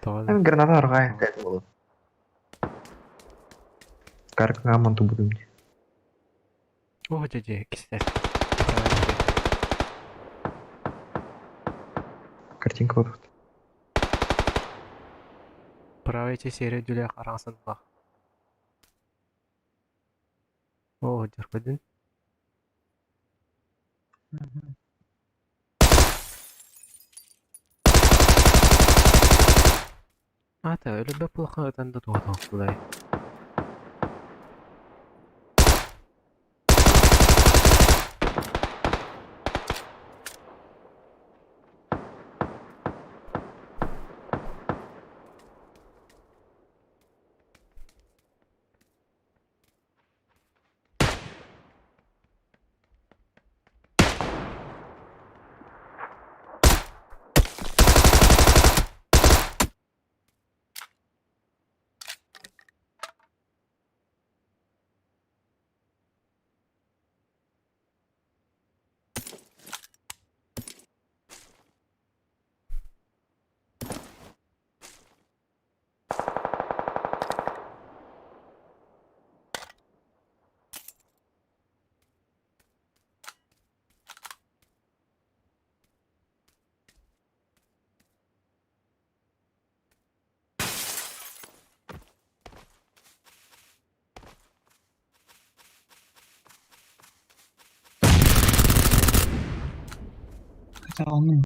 Тоҕо. Граната рогая. Каркаман ту будем. О, дядя, кистер. Картинка вот тут. Правый серия дьүлээх араҥасын ылах. Оо, дьарбадын. Аата, өлөрбөт буоллахха ытан да туһатан Качаланным.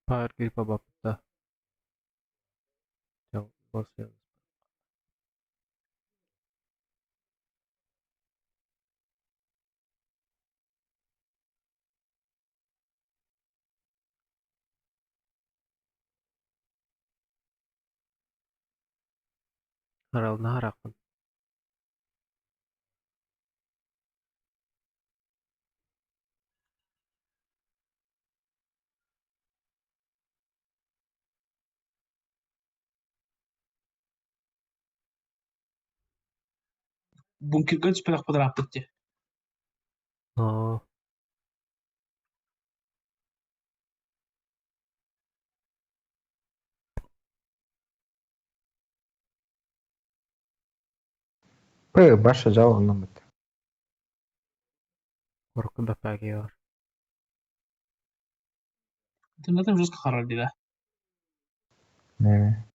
Паар гриппа баппыта. Арална харахпын. Бункерга түспэтэх ырааппыт дии. Оо, Пы, баша жал оннан бит. урукку баппаги бар. Интернетим жестко харар дии да. Не.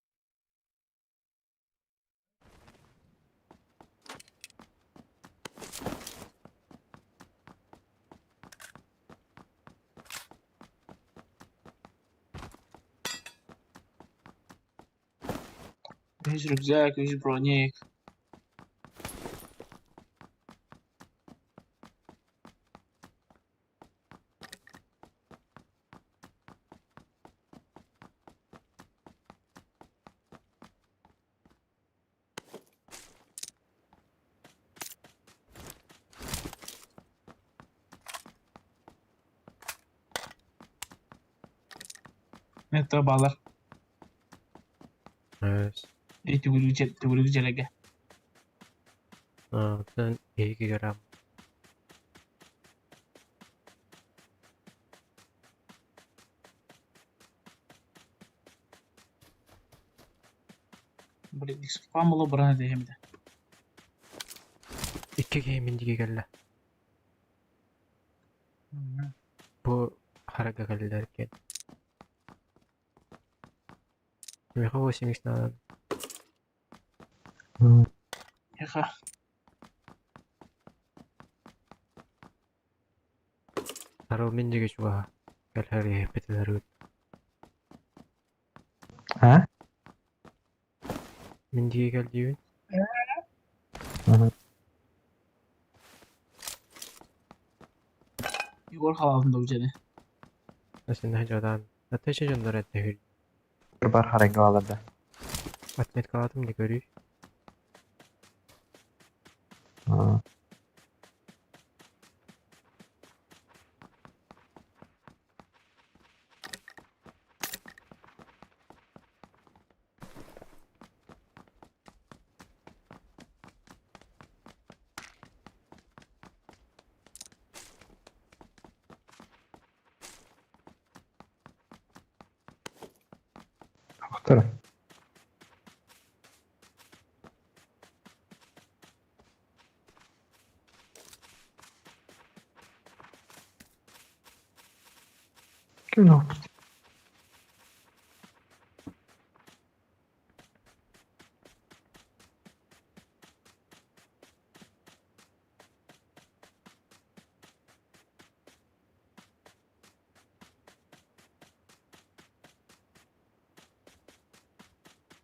Үһүс рюкзак, үһүс броник. Это балар. Эс. И төгүрүк дьэлэгэ. Оттон эһиги грамм. Блин, спамылы баран дэһэмдэ. Икки киһи мин диэки кэллэ. Бу харага кэллилэр иккиэн. Миэхэ 8 наада. Эха. Арыл мин диэки чугаһа. Кэлэр иһиппитин А? Мин диэки кэл диибин. Мгм. Егор халаатын да дьэни. Өсөнө дьодан. Аты дьоннор этте Бар харага аларда. Отметкалаатым да көрүй. А. Ахтар. Ким ne yaptı?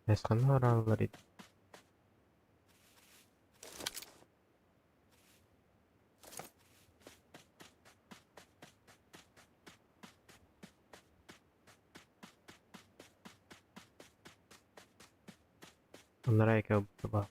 Эсханна араллар ит. Оннара эке ба.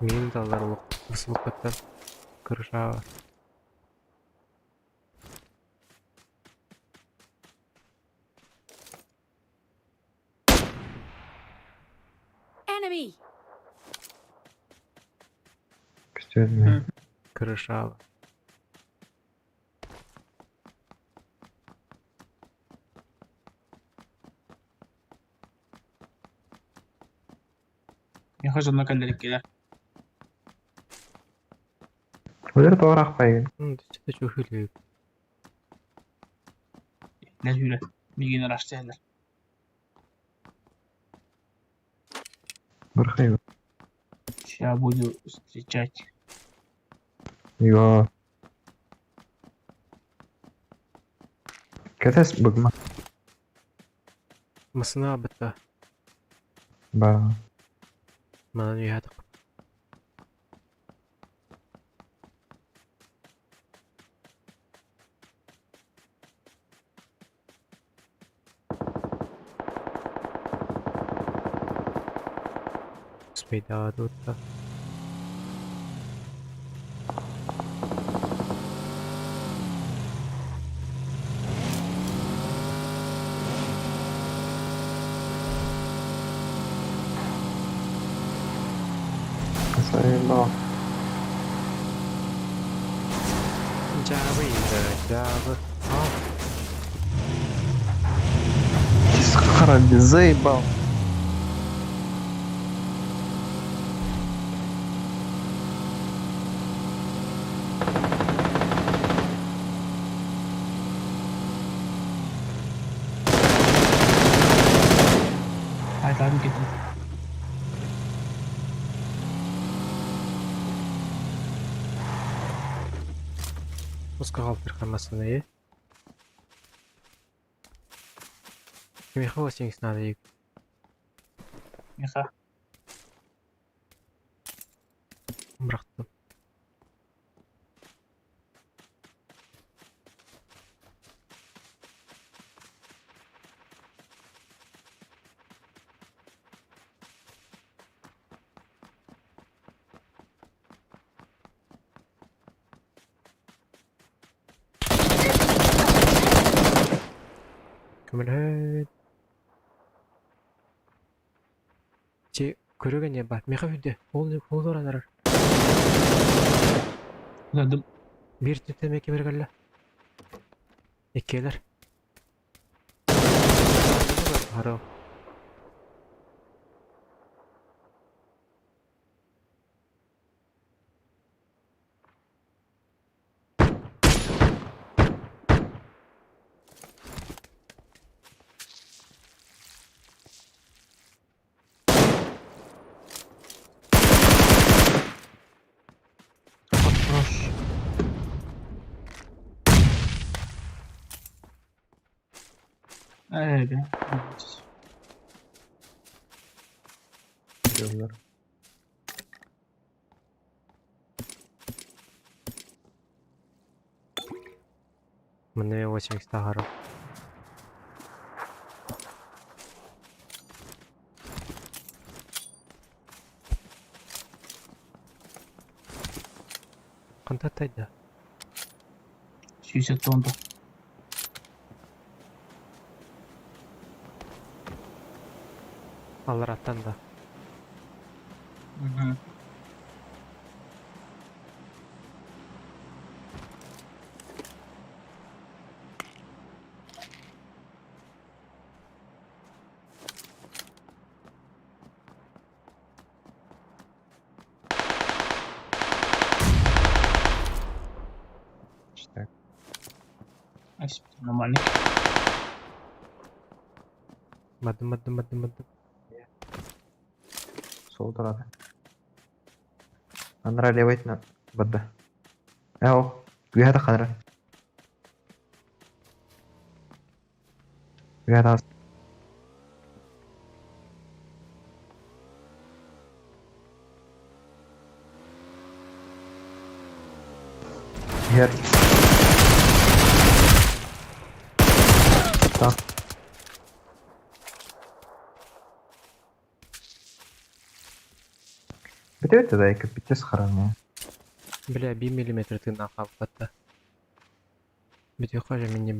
Мин даллар высылкаттан крыша бар. Enemy! Күстүөдүм. Крышаба. Миэхэ дьонно кэллэриккилэр. Өлөр тоҕо Ну, ты что хилик? Лэр сүүрэ. Миигин араштыһаллар. Бырхай. Сейчас буду встречать. Йо. Кэтэс быгма. Масына бытта. Ба. Манан үйәдік. Спейдаа дутта. Заебал. Жабы жабы. А, Хараби, заебал. Айталым кетин. Муска қалтырқан масына, е? Миха сеңсін надо ек. Миха. Бырақтым. Көмілі. Че, көреген не бар? Миха үйде. Ол не ол оранар. Ұзадым. Bir түтеме кемергелі. Еккелер. Харо. Хорош. Ээ, бе. Diyorlar. Міне 8 харо. Қанта тайда? 60 тонда. Алар аттан да. Мгм. İşte. Ай, нормальный. Мадым, мадым, мадым, мадым. Sol tarafı. Анра левайтна бадда. Эо, гүйәді қанра. Гүйәді аз. Ер. Так. Бітеді да, екі бітес қарамы. Бля, 1 миллиметр тына қалып батта. Бітеу қажа мен не.